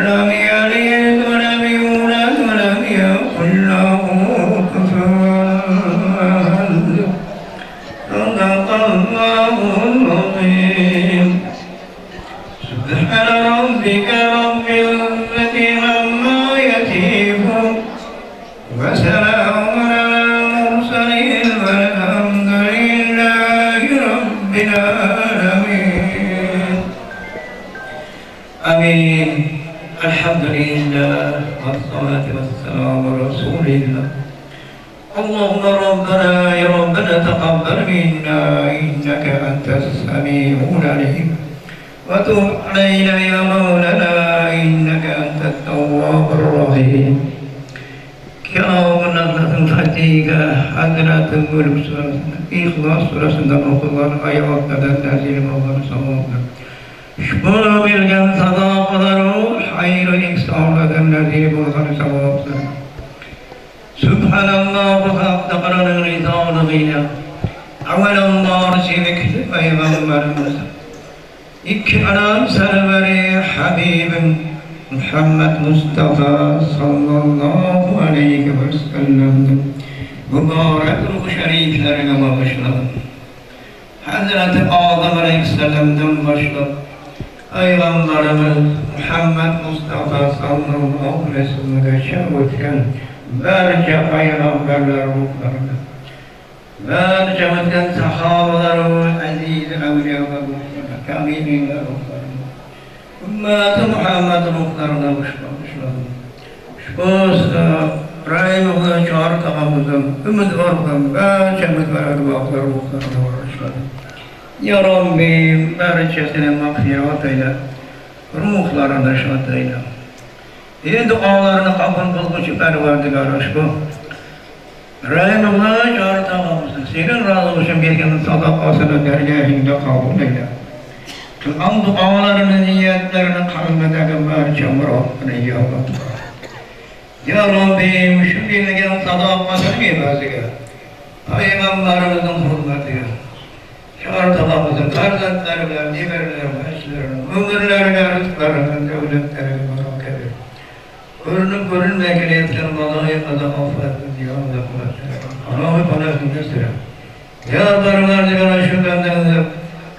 لم يلد ولم يولد ولم يكن له كفوا أحد. صدق الله العظيم. سبحان ربك رب العزة عما يصفون وسلام على المرسلين والحمد لله رب العالمين. آمين. الحمد لله والصلاة والسلام على رسول الله. اللهم ربنا يا ربنا تقبل منا إنك أنت السميع العليم وتب علينا يا مولانا إنك أنت التواب الرحيم. Kelamının Fatiha, Hazreti Mülk Suresi'nde, İhlas Suresi'nden okulan ayetlerden nazil olan sevaplar. Şunu bilgen sadakaları, hayır-ı ihsanlardan nazil olan sevaplar. Subhanallah hakkalarının rizalığıyla, evvelallah zikri peygamberimiz, İki alam serveri Habibim Muhammed Mustafa sallallahu aleyhi ve sellem'in mübarek ruh şeriflerine bağışladı. Hazreti Adem aleyhisselam'dan başlayıp Peygamberimiz Muhammed Mustafa sallallahu aleyhi ve sellem'e öten barcha peygamberler ruhlarına, barcha o'tgan sahobalar va aziz avliyolar ruhlarına, kamilinlar ruhlarına, ummati Muhammad ruhlarına bağışladım. Ushbu Rahimullah chor tog'amizdan umidvor bo'lgan barcha umidvor arvohlar ruhlarına bağışladım. Ya Rabbim barchasini mag'firat ayla, ruhlarini shod ayla. Ey duolarini qabul qilguvchi Parvardigor, ushbu Rahimullah chor tog'amizni sening rozi uchun bergan sadaqasini dargohingda qabul ayla. Qilgan duolarini, niyatlarini, qalbidagi barcha murodini ijobat qil. Ya Rabbim shu berilgan sadaqasini evaziga Peygamberimizin hurmatiga chor tog'amizning farzandlari bilan nevaralari, bachalari, umrlariga, rizqlarini, davlatlariga baraka ber. Ko'rinib ko'rinmay kelayotgan baloyi qazo ofatni diyomda panohi panohingda sira. Ya Parvardigor, shu bandani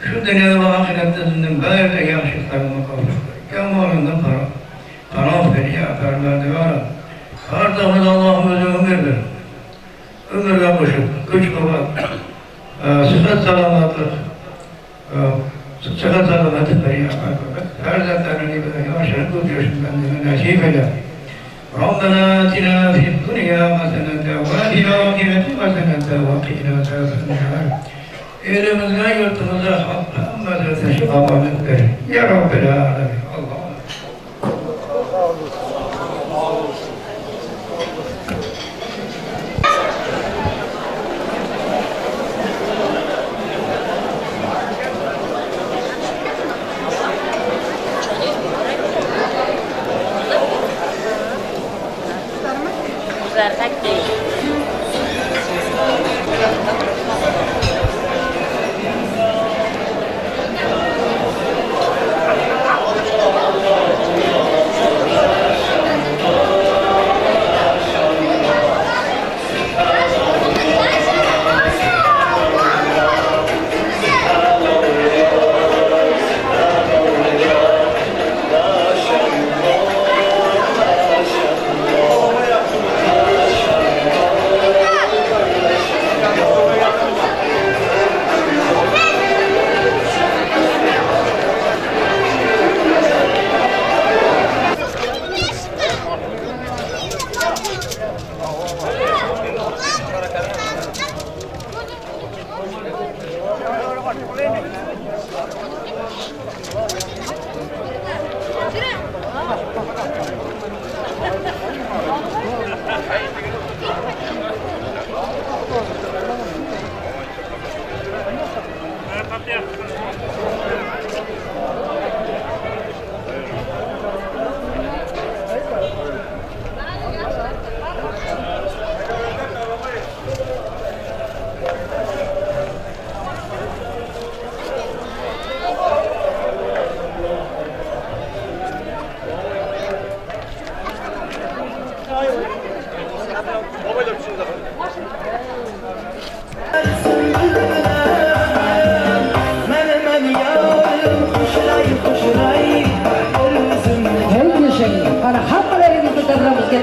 shu dunyo va oxiratda bizning barcha yaxshiliklarni mukofot qil. Kamolingdan panoh ber ya Parvardigor. Har zaman Allah'ım özü ömür ver. Ömürge qo'shib, kuch quvvat, sihat salomatlik, sihat salomatlik ber ya Parvardigor. Farzandlarini yoshini ko'p yoshini bandani nasib ayla. ربنا آتنا في الدنيا حسنة وفي الآخرة حسنة وقنا عذاب النار. Elimizge, yurtumuza hammamıza amanet ver. Ya Rabbel Alemin. Allah.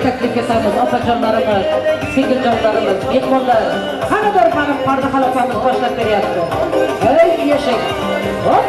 Taklif etamiz opajonlarimiz, singiljonlarimiz, mehmonlar. Qanidir mana parda xalafamiz boshlab beryapti. Hey, yashang. Hop.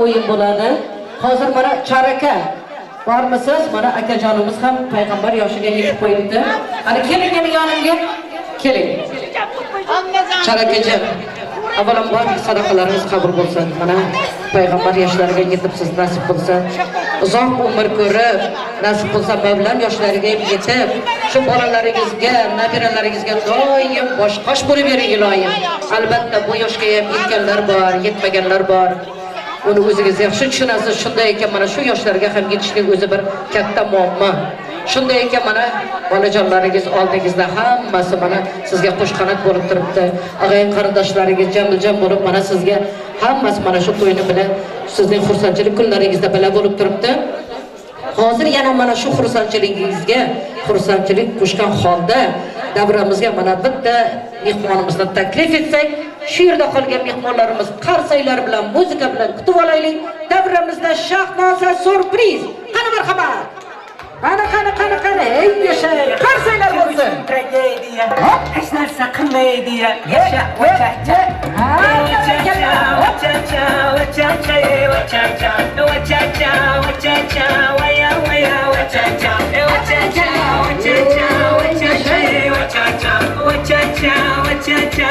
O'yin bo'ladi. Hozir mana Charaka bormisiz? Mana akajonimiz ham payg'ambar yoshiga yetib qo'yibdi. Ana keling, keling yonimga. Keling. Charakajon, avvalambor sadaqalaringiz qabul bo'lsin. Mana payg'ambar yoshlariga yetibsiz, nasib bo'lsa. Uzoq umr ko'rib, nasib bo'lsa Mavlon yoshlariga yetib, shu bolalaringizga, nabiralaringizga doim bosh-qosh bo'lib bering iloyim. Albatta bu yoshga ham yetganlar bor, yetmaganlar bor. Uni o'zingiz yaxshi tushunasiz. Shunday ekan mana shu yoshlarga ham yetishlik o'zi bir katta muammo. Shunday ekan mana bolajonlaringiz oldingizda hammasi mana sizga qo'shqanot bo'lib turibdi. Ag'ayin qarindoshlaringiz jamil-jam bo'lib mana sizga hammasi mana shu to'yni bilan sizning xursandchilik kunlaringizda bila bo'lib turibdi. Hozir yana mana shu xursandchiligingizga xursandchilik qo'shgan holda davramizga mana bitta mehmonimizni taklif etsak, shu yerda qolgan mehmonlarimiz qarsaylar bilan, muzika bilan kutib olaylik. Davramizda Shahnoza surpriz. Qani marhamat. Qani qani qani qani, ey yashang, qarsaylar bo'lsin. Tragediya, hech narsa qilmaydi. Yasha, vacha, cha. Vacha, cha, vacha, cha, vacha, cha, vacha, cha, vacha, cha, vaya, vaya, vacha, cha, vacha, cha, vacha, cha, vacha, cha, vacha, cha, vacha, cha, vacha, cha,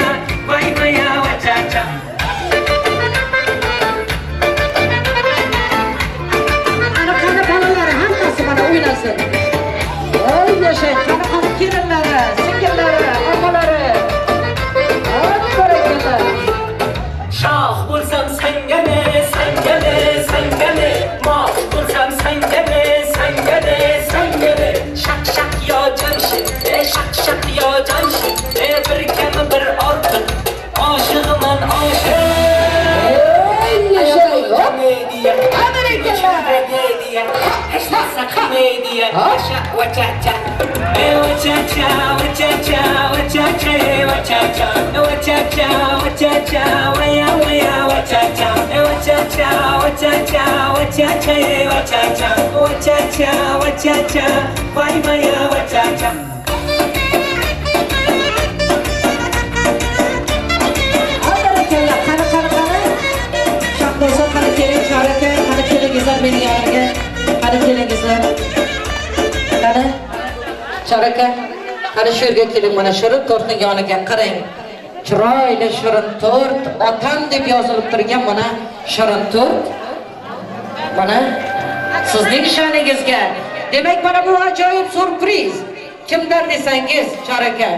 vay, vaya, vacha, cha. Ana qani bolalar hammasi mana o'ynasin. Voy yashang, qani qani kelinlari, singillari, opalari. Hop, barakalla. Shoh bo'lsam senga ne, senga ne, senga ne, moh bo'lsam senga ne, senga ne, senga ne. Shaq shaq yo Jamshid, shaq shaq yo Jamshid, bir kami bir ortiq, oshig'iman oshiq. Wachacha, wachacha, wachacha, wachacha, wachacha, wachacha, waya waya, wachacha, wachacha, wachacha, wachacha, wachacha, wachacha, wachacha, waya waya, wachacha. Barakalla, qani qani qani. Shahnoza qani keling, Chor aka, qani kelingizlar mening yonimga. Qani kelingizlar. Qani Chor aka, qani shu yerga keling, mana shirin tortning yoniga qarang. Chiroyli shirin tort, otam deb yozilib turgan mana shirin tort. Mana sizning sha'ningizga. Demak, mana bu ajoyib syurpriz. Kimdan desangiz, Chor aka,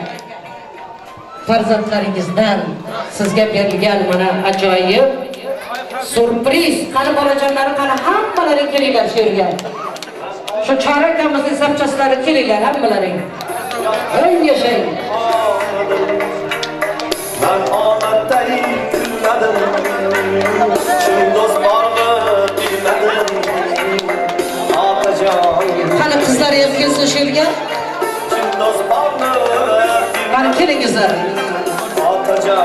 farzandlaringizdan sizga berilgan mana ajoyib syurpriz. Qani bolajonlarim, qani hammalaring kelinglar shu yerga. Shu Chor akamizning sapchasilari kelinglar hammalaring. Ey yashang. Man omadday kulmadim, chin do'st bormi bilmadim. Otajon. Qani qizlar ham kelsin shu yerga. Chin do'st bormi? Qani kelingizlar. Otajon.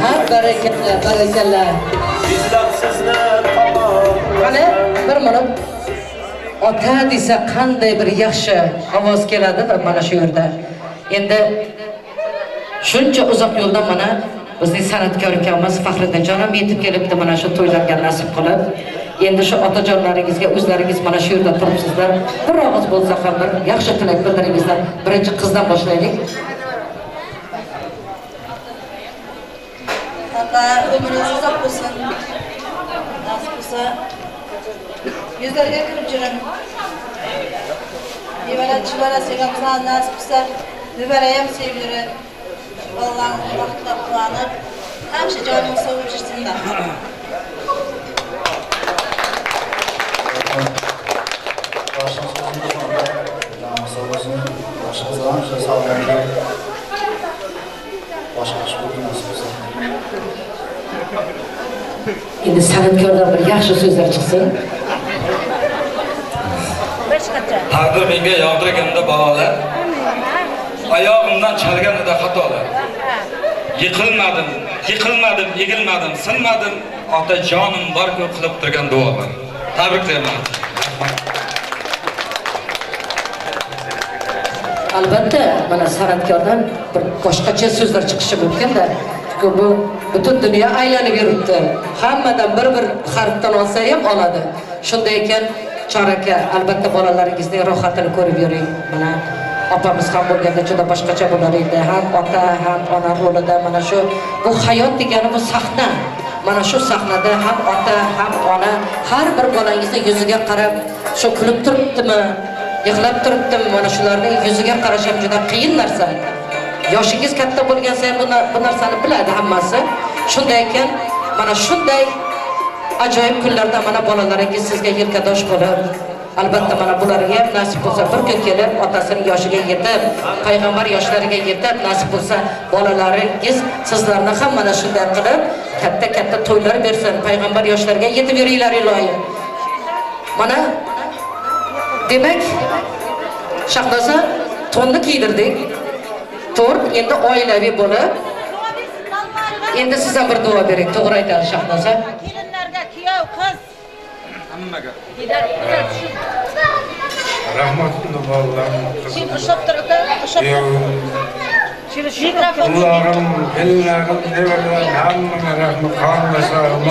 Ha, barakalla, barakalla. Izlab sizni topam. Qani bir minut. Ota desa qanday bir yaxshi ovoz keladi va mana shu yerda. Endi shuncha uzoq yo'ldan mana bizning san'atkor ukamiz Faxriddinjon ham yetib kelibdi mana shu to'ylarga nasib qilib. Endi shu otajonlaringizga o'zlaringiz mana shu yerda turibsizlar. Bir og'iz bo'lsa ham bir yaxshi tilak bildiringizlar. Birinchi qizdan boshlaylik. Ota, umringiz uzoq bo'lsin. Nasib bo'lsa yuzlarga kirib yuring. Nevara chivara sevamiz, nasib bo'lsa nevara ham sevib yuring. Bolalaringizni baxtga quvonib, hamisha joningiz sog' bo'lib yursinlar. Boshınız sağ olsun, başınız hamisha sog'lik, boshqa bo'lsin nasib bo'lsa. Endi san'atkordan bir yaxshi so'zlar chiqsin. Taqdir menga yog'dirganda balolar, oyog'imdan chalganida xatolar. Yiqilmadim, yiqilmadim, egilmadim, sinmadim. Otajonim bor-ku qilib turgan duolar. Tabriklayman. Albatta, mana san'atkordan bir boshqacha so'zlar chiqishi mumkin-da. Chunki bu butun dunyo aylanib yuribdi. Hammadan bir-bir harfdan olsa ham oladi. Shunday ekan, Chor aka, albatta bolalaringizning rohatini ko'rib yuring. Mana opamiz ham bo'lganda juda boshqacha bo'lar edi. Ham ota, ham ona rolida mana shu bu hayot degani bu sahna. Mana shu sahnada ham ota, ham ona har bir bolangizni yuziga qarab, shu kulib turibdimi, yig'lab turibdimi, mana shularning yuziga qarash ham juda qiyin narsa. Yoshingiz katta bo'lgan sayin bu narsani biladi hammasi. Shunday ekan, mana shunday ajoyib kunlarda mana bolalaringiz sizga yelkadosh bo'lib, albatta mana bularga ham nasib bo'lsa bir kun kelib otasining yoshiga yetib, payg'ambar yoshlariga yetib, nasib bo'lsa bolalaringiz sizlarni ham mana shunday qilib katta-katta to'ylar bersin, payg'ambar yoshlariga yetib yuringlar iloyim. Mana demak, Shahnoza to'nni kiydirdik. To'rt endi oilaviy bo'lib, endi siz ham bir duo bering, to'g'ri aytadi Shahnoza. Kelinlarga kuyov, qiz hammaga. Rahmat bolalarim, qizim. Sen ushlab tur aka, ushlab tur. Seni Ularım, kelinlarim, nevaralarim hammaga rahmat, qarindoshlarim,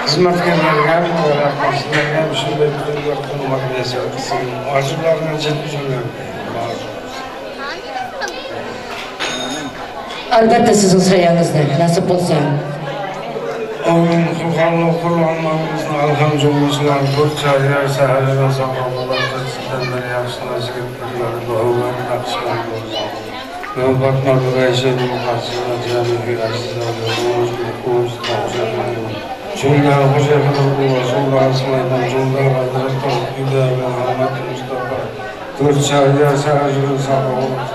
xizmatkorlarga hammaga rahmat. Sizlarga ham shunday to'ylar qilmoq nasib qilsin. Orzularingizga yetkazinglar. Albatta sizning soyangizda nasib bo'lsa. Amin. Subhanalloh, Qur'onimizni alhamdulillah, to'rt yer sahardan sahobalar qilsinlar, yaxshilar yigitlar, duolar naqshlar bo'lsin. Navbat navbatga muhassila jami'i azizlar, o'z Jumla Hoca Sultan Süleyman, Jumla Hazreti İbrahim Muhammed Mustafa, to'rt yer sahardan sahobalar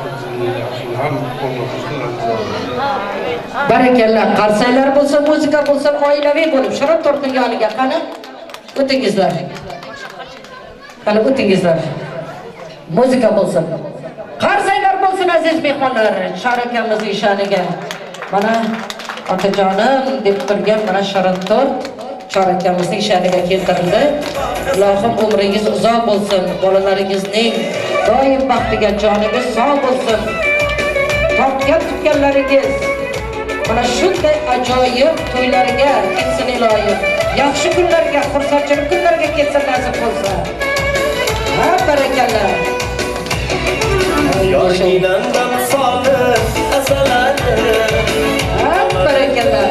Barakalla, qarsaylar bo'lsa, muzika bo'lsa, oilaviy bo'lib, shirin tortning yoniga qani o'tingizlar. Qani o'tingizlar. Muzika bo'lsin. Qarsanglar bo'lsin aziz mehmonlar, Chor akamizning sha'niga. Mana otajonim deb turgan mana shirin tort Chor akamizning sha'niga keltirildi. Ilohim umringiz uzoq bo'lsin, bolalaringizning doim baxtiga joningiz sog' bo'lsin. Topgan tutganlaringiz mana shunday ajoyib to'ylarga ketsin ilohim. Yaxshi kunlarga, xursandchilik kunlarga ketsin nasib bo'lsa. Ha, barakalla. Yorginamdan solib asalari. Ha, barakalla.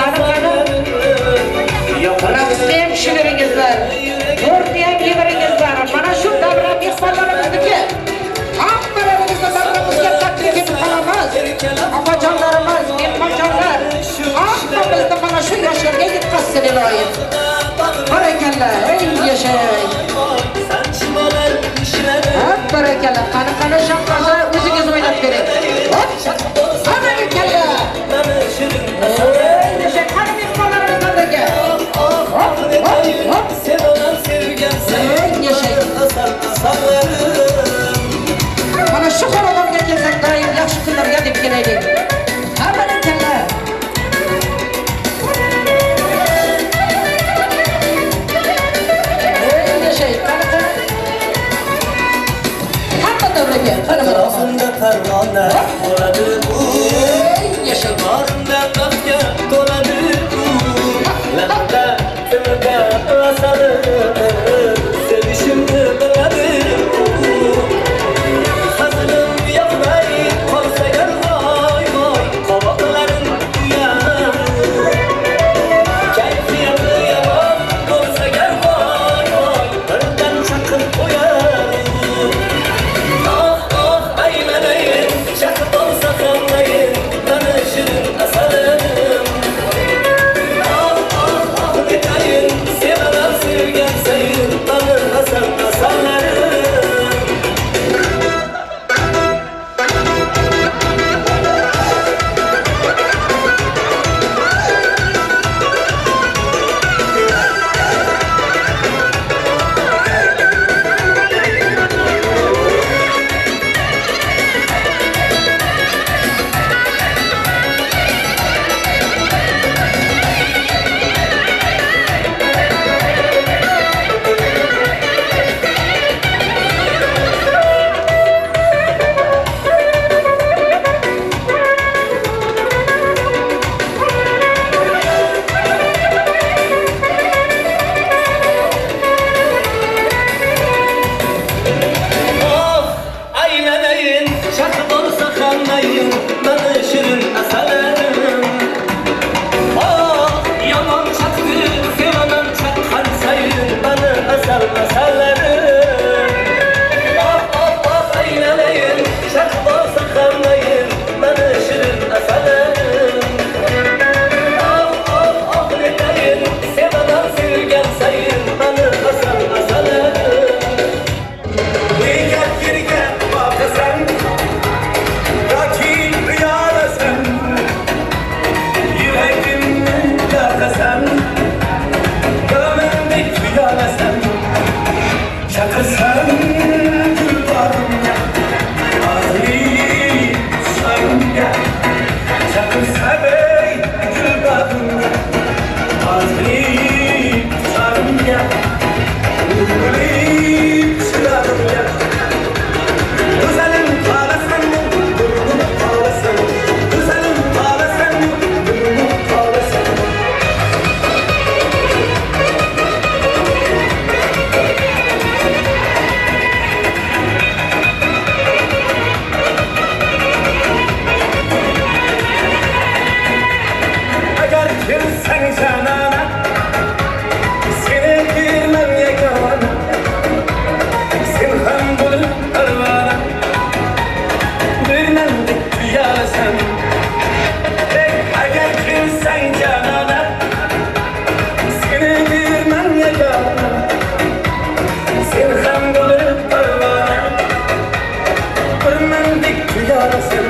Ana-ana. Raqsga ham tushiveringizlar, to'rtni ham yeveringizlar. Mana shu davra mehmonlarimizniki. Hammalaringizni davramizga taklif etib qolamiz. Opajonlarimiz, mehmonjonlar, hammamizni mana shu yoshlarga yetkazsin ilohim. Barakalla, ey yashang. Ha, barakalla. Qani qani shaqqoza o'zingiz o'ynab bering. Hop! Ha, barakalla. Ey yashang, qani mehmonlarimizdan birga. Hop, hop, hop. Ey yashang. Mana shu xonadonga kelsak doim yaxshi kunlarga deb kelaylik. Ha, barakalla. Ey yashang, qani qani. Hamma davraga, qani mana. Atrofimda parvona bo'ladi u. Ey yashang. Borimda baxtga to'ladi u. Labda, tilda asali, sevishimni biladi u. Hazilim yoqmay qolsa gar voy voy, qovoqlarim kuyar. Kayfiyati yomon bo'lsa gar voy voy, birdan chaqib qo'yar. Oh oh aylanayin, chaqib olsa qandayin, mani shirin asalim. Oh oh oh detayin, sevaman sevgan sayin, mani asal asallarim. Oh aylanayin, chaqib olsa qandayin, mani shirin asalim. Oh yomon chaqdi, sevaman chaqqan sayin, mani asal asallarim. Oh oh oh aylanayin, chaqib olsa qandayin, mani shirin asalim. Oh oh oh netayin, sevaman sevgan sayin, mani asal asalim. Nega yerga boqasan yoki riyolasan, yuragimni yoqasan, ko'nglimdek tuyolasan. Chaqirsam gulborimga, nozli soyimga, chaqirsam ey gulbog'imga, nozli soyimga, gulib chirog'imga. Go'zalim qolasan, gulgul qolasan, go'zalim qolasan, gulgul qolasan. Agar kelsang janona, seni bermam yagona, sen ham bo'lib parvona, birmandek tuyolasan. Ey, agar kelsang janona, seni bermam yagona, sen ham bo'lib parvona, birmandek tuyolasan.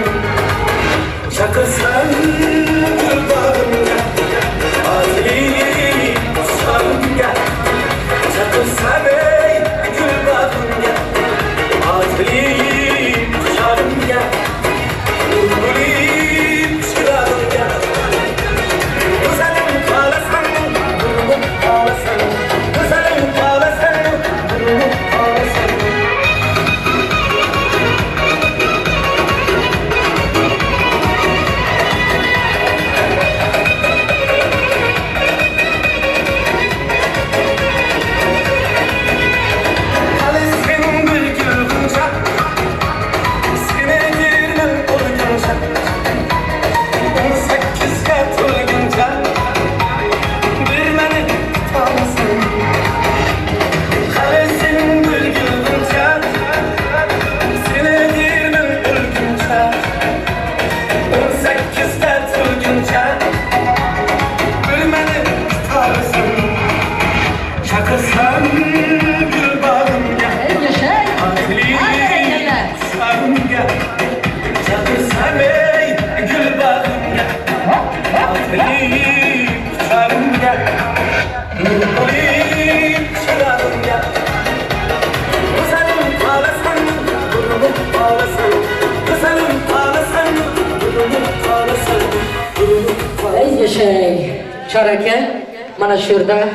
Chaqirsam gulbog'imga, nozli Shunday Chor aka, mana shu yerda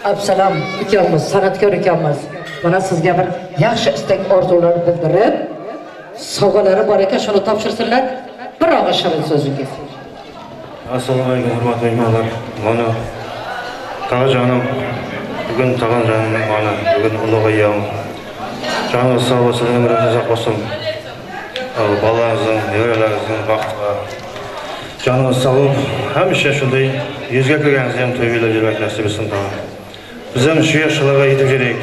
Absalom ukamiz, san'atkor ukamiz. Mana sizga bir yaxshi istak orzular bildirib, sovg'alari bor ekan, shuni topshirsinlar. Bir og'iz shirin so'zingiz. Assalomu alaykum hurmatli mehmonlar. Mana tog'ajonim, bugun tog'ajonimning ona, bugun ulug' ayyom. Joningiz sog' bo'lsin, umringiz uzoq bo'lsin. Bolalaringizning, nevaralaringizning baxtiga. Joningiz sog' bo'lib, hamisha shunday yuzga kirganingizda ham to'y belgilab yurmak nasib etsin tog'a. Biz ham shu yoshlarga yetib kelaylik.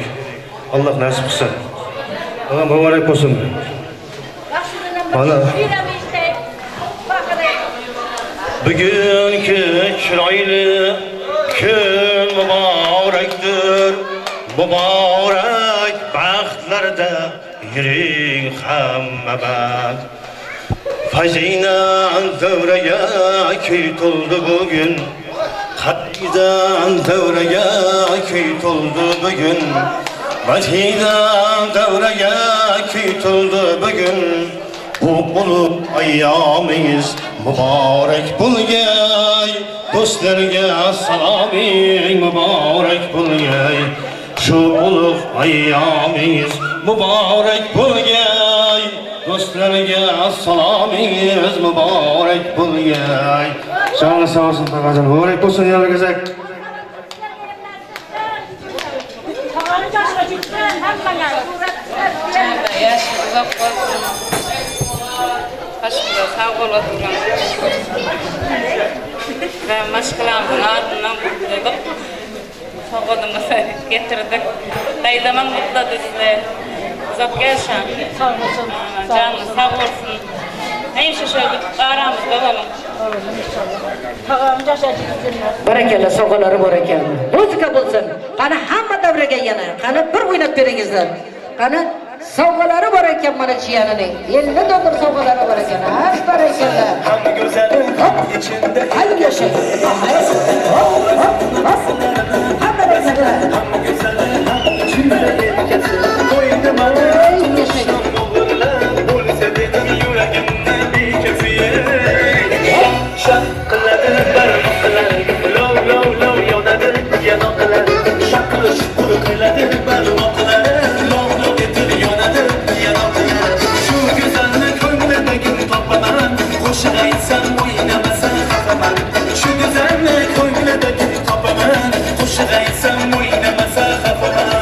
Alloh nasib qilsin. Alloh muborak bo'lsin. Mana bugungi chiroyli kun muborakdir. Muborak baxtlarda yuring hamma band. Fayzinan davraga kuy to'ldi bugun. Qatidan davraga kuy to'ldi bugun. Madhidan davraga kuy to'ldi bugun. Bu ulug' ayyomingiz muborak bo'lgay. Do'stlarga saloming muborak bo'lgay. Shu ulug' ayyomingiz muborak bo'lgay. Do'stlarga salomingiz muborak bo'lgay. Joningiz sog' bo'lsin, tog'ajon. Muborak bo'lsin yana bir gezak. Yaş uzoq bo'lsin. Başımda sağ olasın. Ben maşkalamın ardından kutladık. Sovg'adımızı getirdik. Dayzamam kutladı sizi. Uzak yaşa. Sağ olsun. Canınız sağ olsun. Neyse şöyle aramızda olalım. Tog'am yaşa. Barakalla, sovg'alari bor ekan. Muzika bo'lsin. Qani hamma davraga yana. Qani bir o'ynab beringizlar. Qani sovg'alari bor ekan mana jiyanining. 50 dollar sovg'alari bor ekan. Ha, barakalla. Hamma go'zali ichinde Haydi yashang. Hop, hop, hop. Hamma barakalla. Hamma go'zali ichinde erkasi. Qo'ydi mana bo'lsa dedim yuragimni bekafiye. Shaq qiladi barmoqlari, lov lov lov yonadi yanoqlari. Shaq shuqur qiladi barmoqlari, lov lov etib yonadi yanoqlari. Shu go'zalni ko'nglidagini topaman, qo'shiq aytsam o'ynamasa xafaman. Shu go'zalni ko'nglidagini topaman, qo'shiq aytsam o'ynamasa xafaman.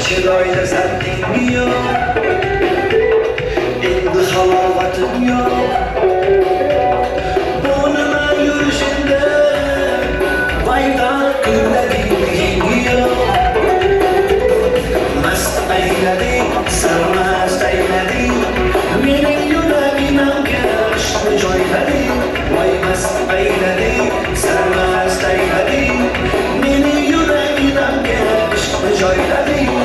Chiroylisan tengi yo'q, endi halovatim yo'q. Bu nima yurishingda, vaydor qillading yengi yo'q. Mast aylading, sarmast aylading, mening yuragimga ishqni joylading. Voy mast aylading, sarmast aylading, mening yuragimga ishqni joylading.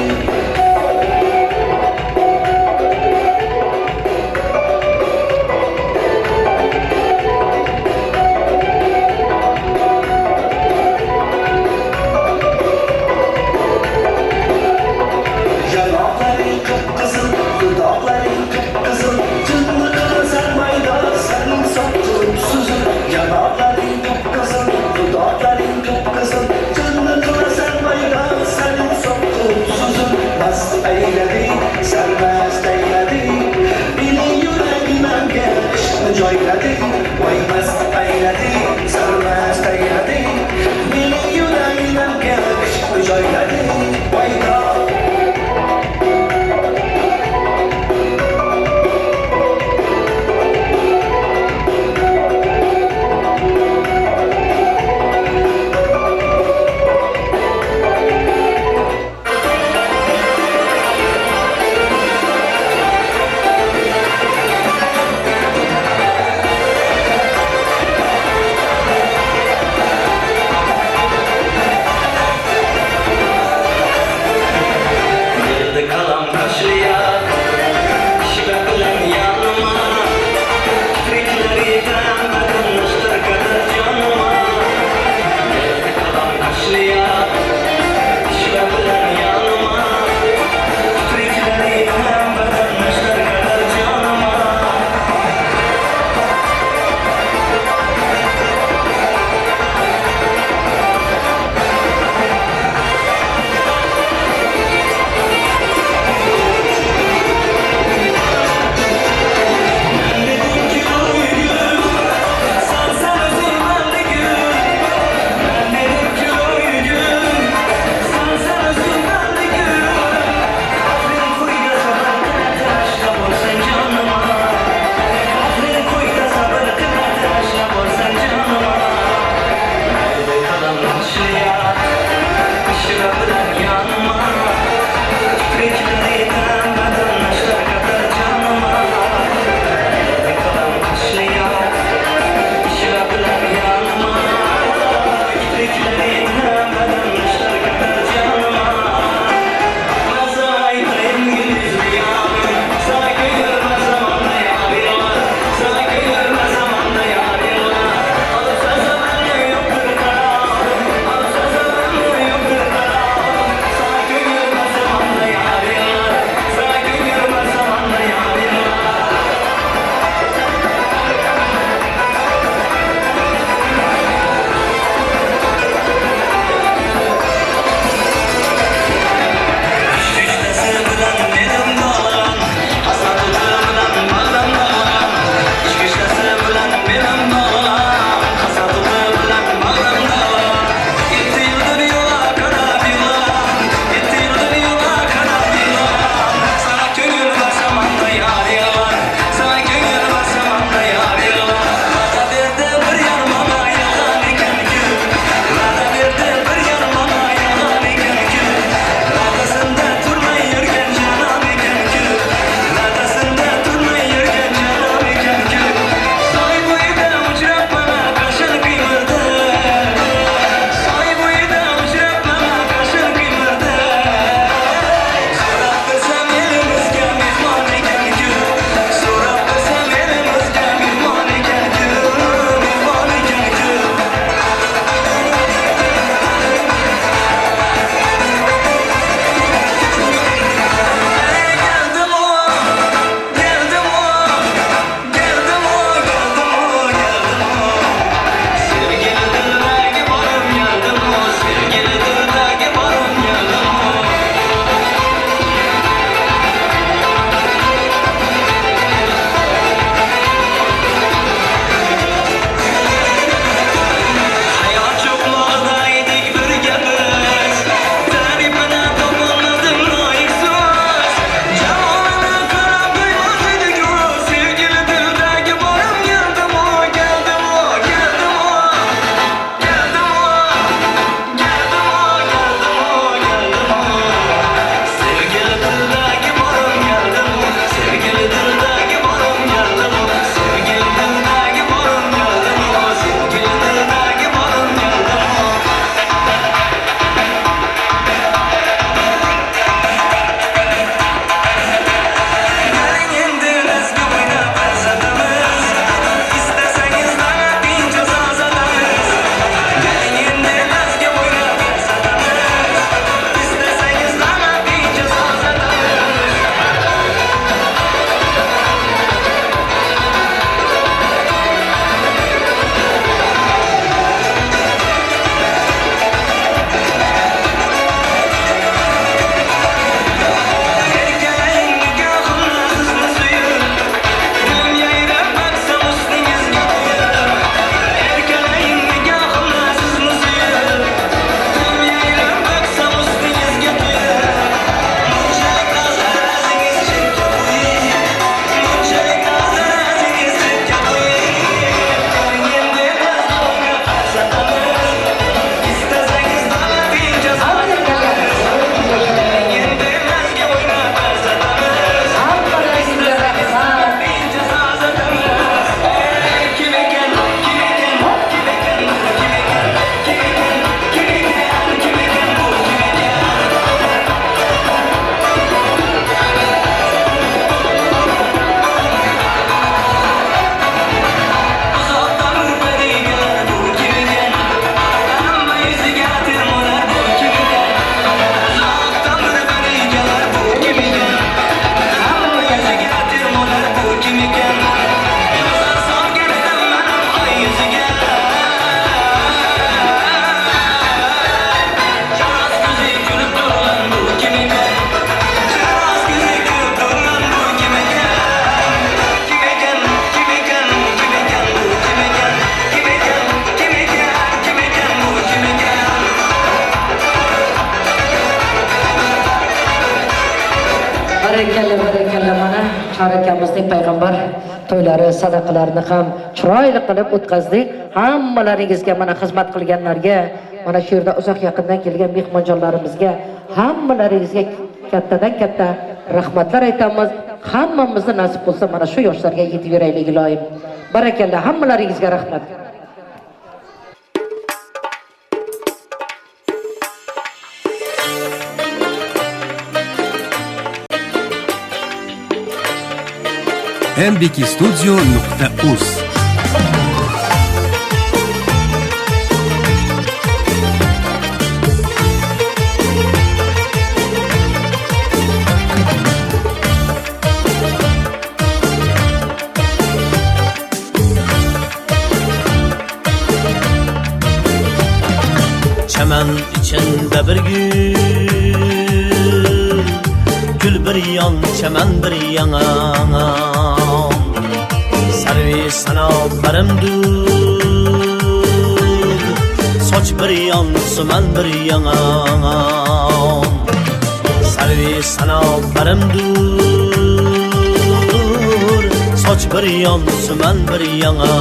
Barakalla, barakalla. Mana chorikamizning payg'ambar to'ylari, sadaqalarini ham chiroyli qilib o'tkazdik. Hammalaringizga, mana xizmat qilganlarga, mana shu yerda uzoq yaqindan kelgan mehmonjonlarimizga, hammalaringizga kattadan katta rahmatlar aytamiz. Hammamizni nasib bo'lsa mana shu yoshlarga yetib yuraylik iloyim. Barakalla, hammalaringizga rahmat. mbkstudio.uz. Chaman içinde bir gül, gül bir yan, chaman bir yana. Sarvi sanobarimdur, soch bir yon, suman bir yana. Sarvi sanobarimdur, soch bir yon, suman bir yana.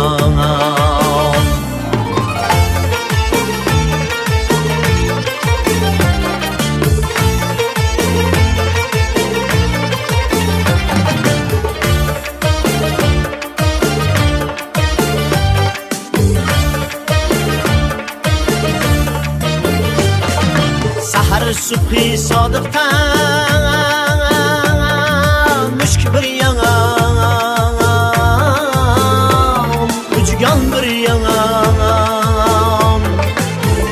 Subhi sodiqdan mushk bir yana, ujgan bir yana.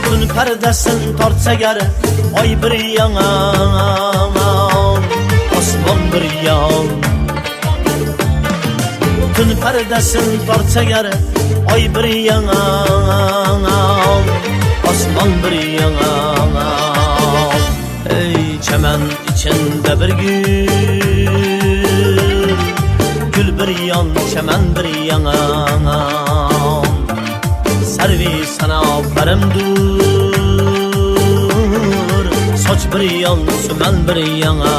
Tun pardasin tortsa gar oy bir yana, osmon bir yon. Tun pardasin tortsa gar oy bir yana, osmon bir yana. Ey chaman içinde bir gül, gül bir yon, chaman bir yana. Sarvi sanobarimdur, soch bir yon, suman bir yana.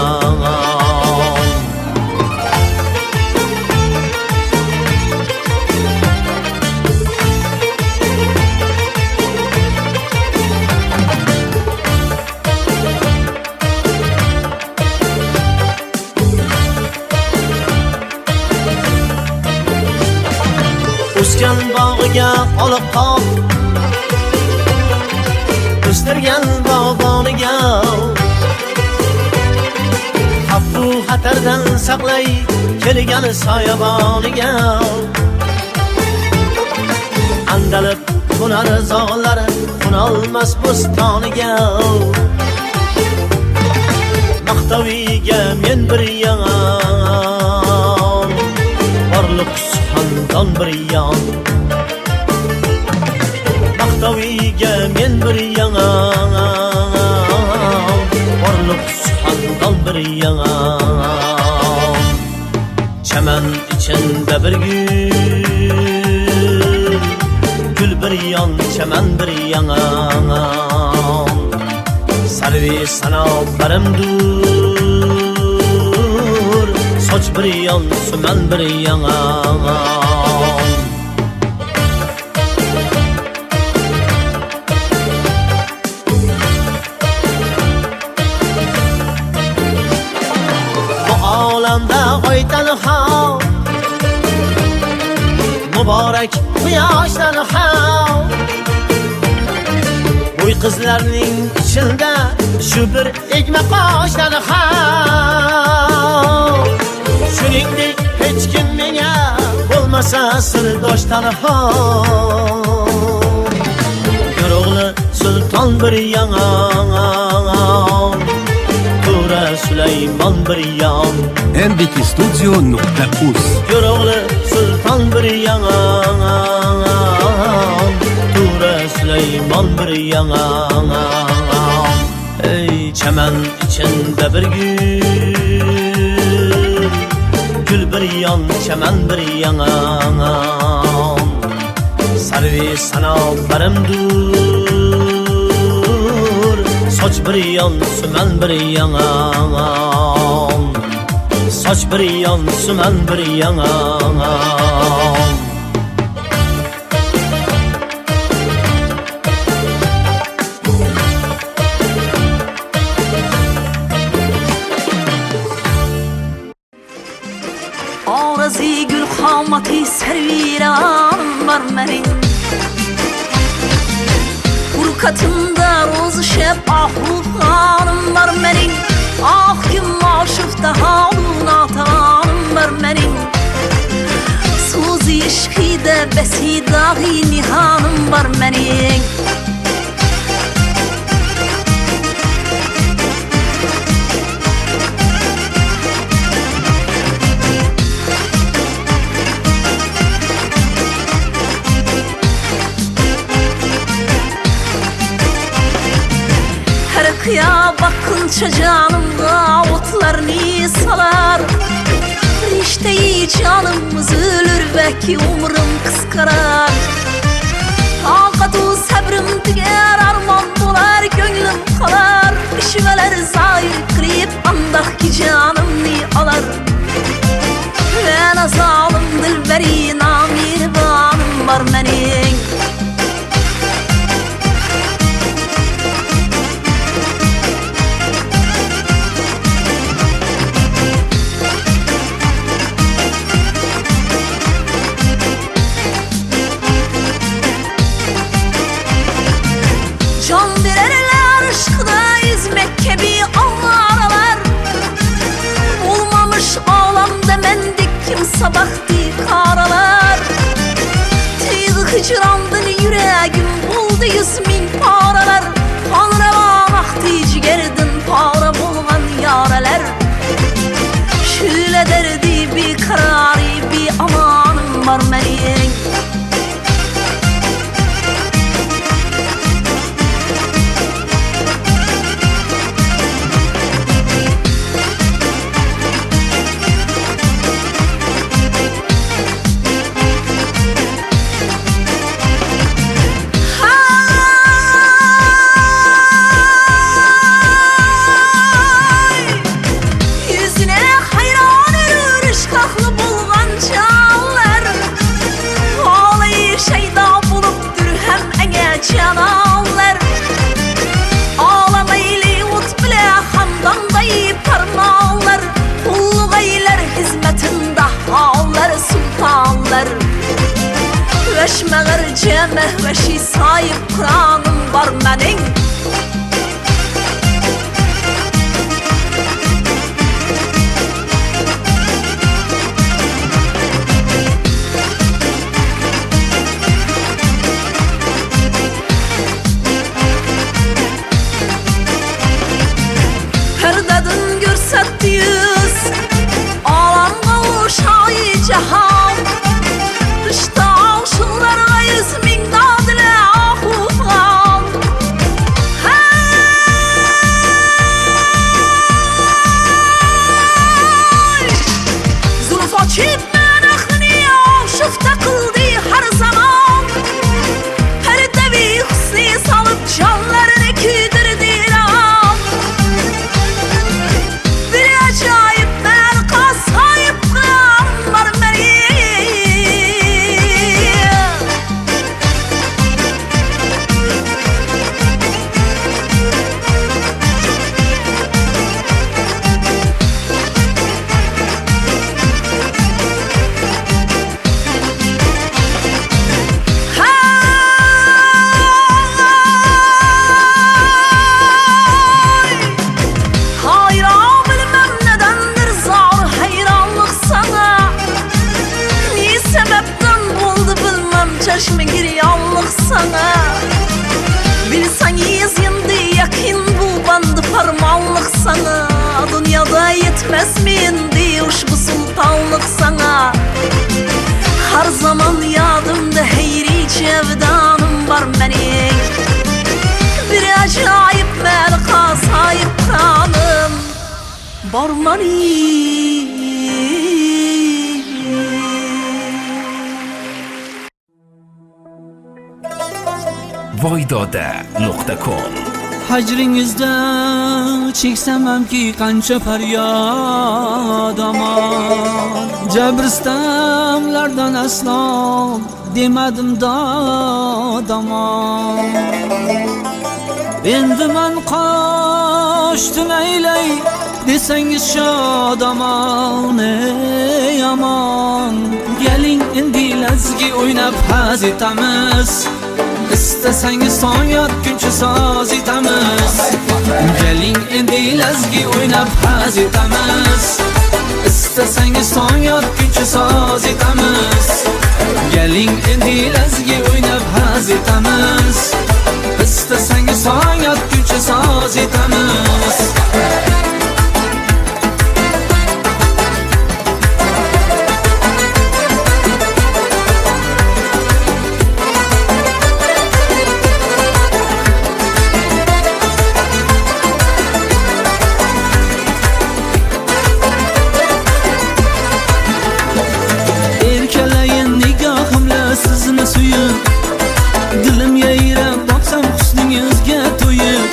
O'sgan bog'iga olib qol, o'stirgan bog'boniga, xavfu xatardan saqlay kelgan soyaboniga. Andalib qo'nar zog'lar qo'nolmas bo'stoniga. Maqtoviga men bir yon, borliq suxandon bir yon. Maqtoviga men bir yon, borliq suxandon bir yon. Chaman içinde bir gül, gül bir yon, chaman bir yon. Sarvi sanobarimdur, soch bir yon, suman bir yana. Bu olamda oy tanho, muborak quyosh tanho. Bo'y qizlarning ichida shu bir egma qosh tanho. Shuningdek hech kim menga bo'lmasa sirdosh tanho. Go'ro'g'li sulton bir yon, To'ra Sulaymon bir yon. mbkstudio.uz. Go'ro'g'li sulton bir yon, To'ra Sulaymon bir yon. Ey chaman içinde bir gül, gül bir yon, chaman bir yana. Sarvi sanobarimdur, soch bir yon, suman bir yana. Soch bir yon, suman bir yon. Orazi gül qomati sarviranım var mening. Furqatımda ro'zishib ahruxonim var mening. Ah kim oshifta holu notanim var mening. So'zi ishqida basi dog'i nihonim var mening. Kıya bakınca canımda otlarını salar. Rişteyi canım üzülür belki umrum kıskarar. Taqatu sabrım tüger arman dolar gönlüm kalar. İşveler zahir kırıp andaki canımni alar. Ben azalım dilberi namirbanım var benim. Can birerler aşkına yüzmek kebi avaralar. Olmamış ağlamda mendik kim sabahtı karalar. Tüyü hıcrandın yüreğim buldu 100.000 paralar. Kan revan aktı cigerdin para bulgan yareler. Şöyle derdi bir kararı bir amanım var benim. Cananlar ağlamaylı ot bile hamdandayı parmağlar. Kulluk eyler hizmetinde ağlar sultanlar. Veşmeler cemeh veşi sahip Kur'an'ım var benim. Perdedin görsettiyiz alamda o şahi cehan. Dışta aşıklara 100.000 dadile ahufan. Hey! Zulf açıp menahını aşıfta kıldı her zaman. Perdevi husni salıp canlarını küdürdü. Acayip merka sahip kıram var benim. Hey! Hayra bilmem nedendir zar hayranlık sana. Ne sebepten buldu bilmem çeşme giryanlık sana. Bilsen yüz yakın bu bandı parmanlık sana. Dünyada yetmez mi indi uşbu sultanlık sana. Her zaman yadımda heyri cevdanım var benim. Bir acayip melka sahip kanım var benim. Voydoda.com. Hajringizda cheksam hamki qancha faryod aman. Jabr sitamlardan aslo demadim dod aman. Endi man qochdim aylay desangiz shodaman ey aman. Keling endi lazgi o'ynab haz etamiz. Istasangiz tong otguncha soz etamiz. Keling endi lazgi o'ynab haz etamiz. Istasangiz tong otguncha soz etamiz. Keling endi lazgi o'ynab haz etamiz. Istasangiz tong otguncha soz etamiz. Sizni suyib, dilim yayrab boqsam husningizga to'yib.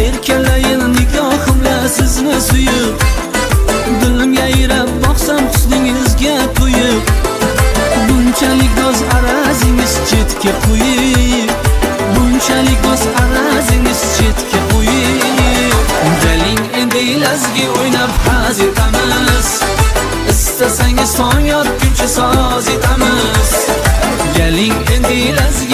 Erkalayin nigohimla sizni suyib, dilim yayrab boqsam husningizga to'yib. Bunchalik noz arazingiz chetga qo'yib, bunchalik noz arazingiz chetga qo'yib. Keling endi lazgi o'ynab haz etamiz. Istasangiz tong otguncha soz etamiz. Keling endi lazgi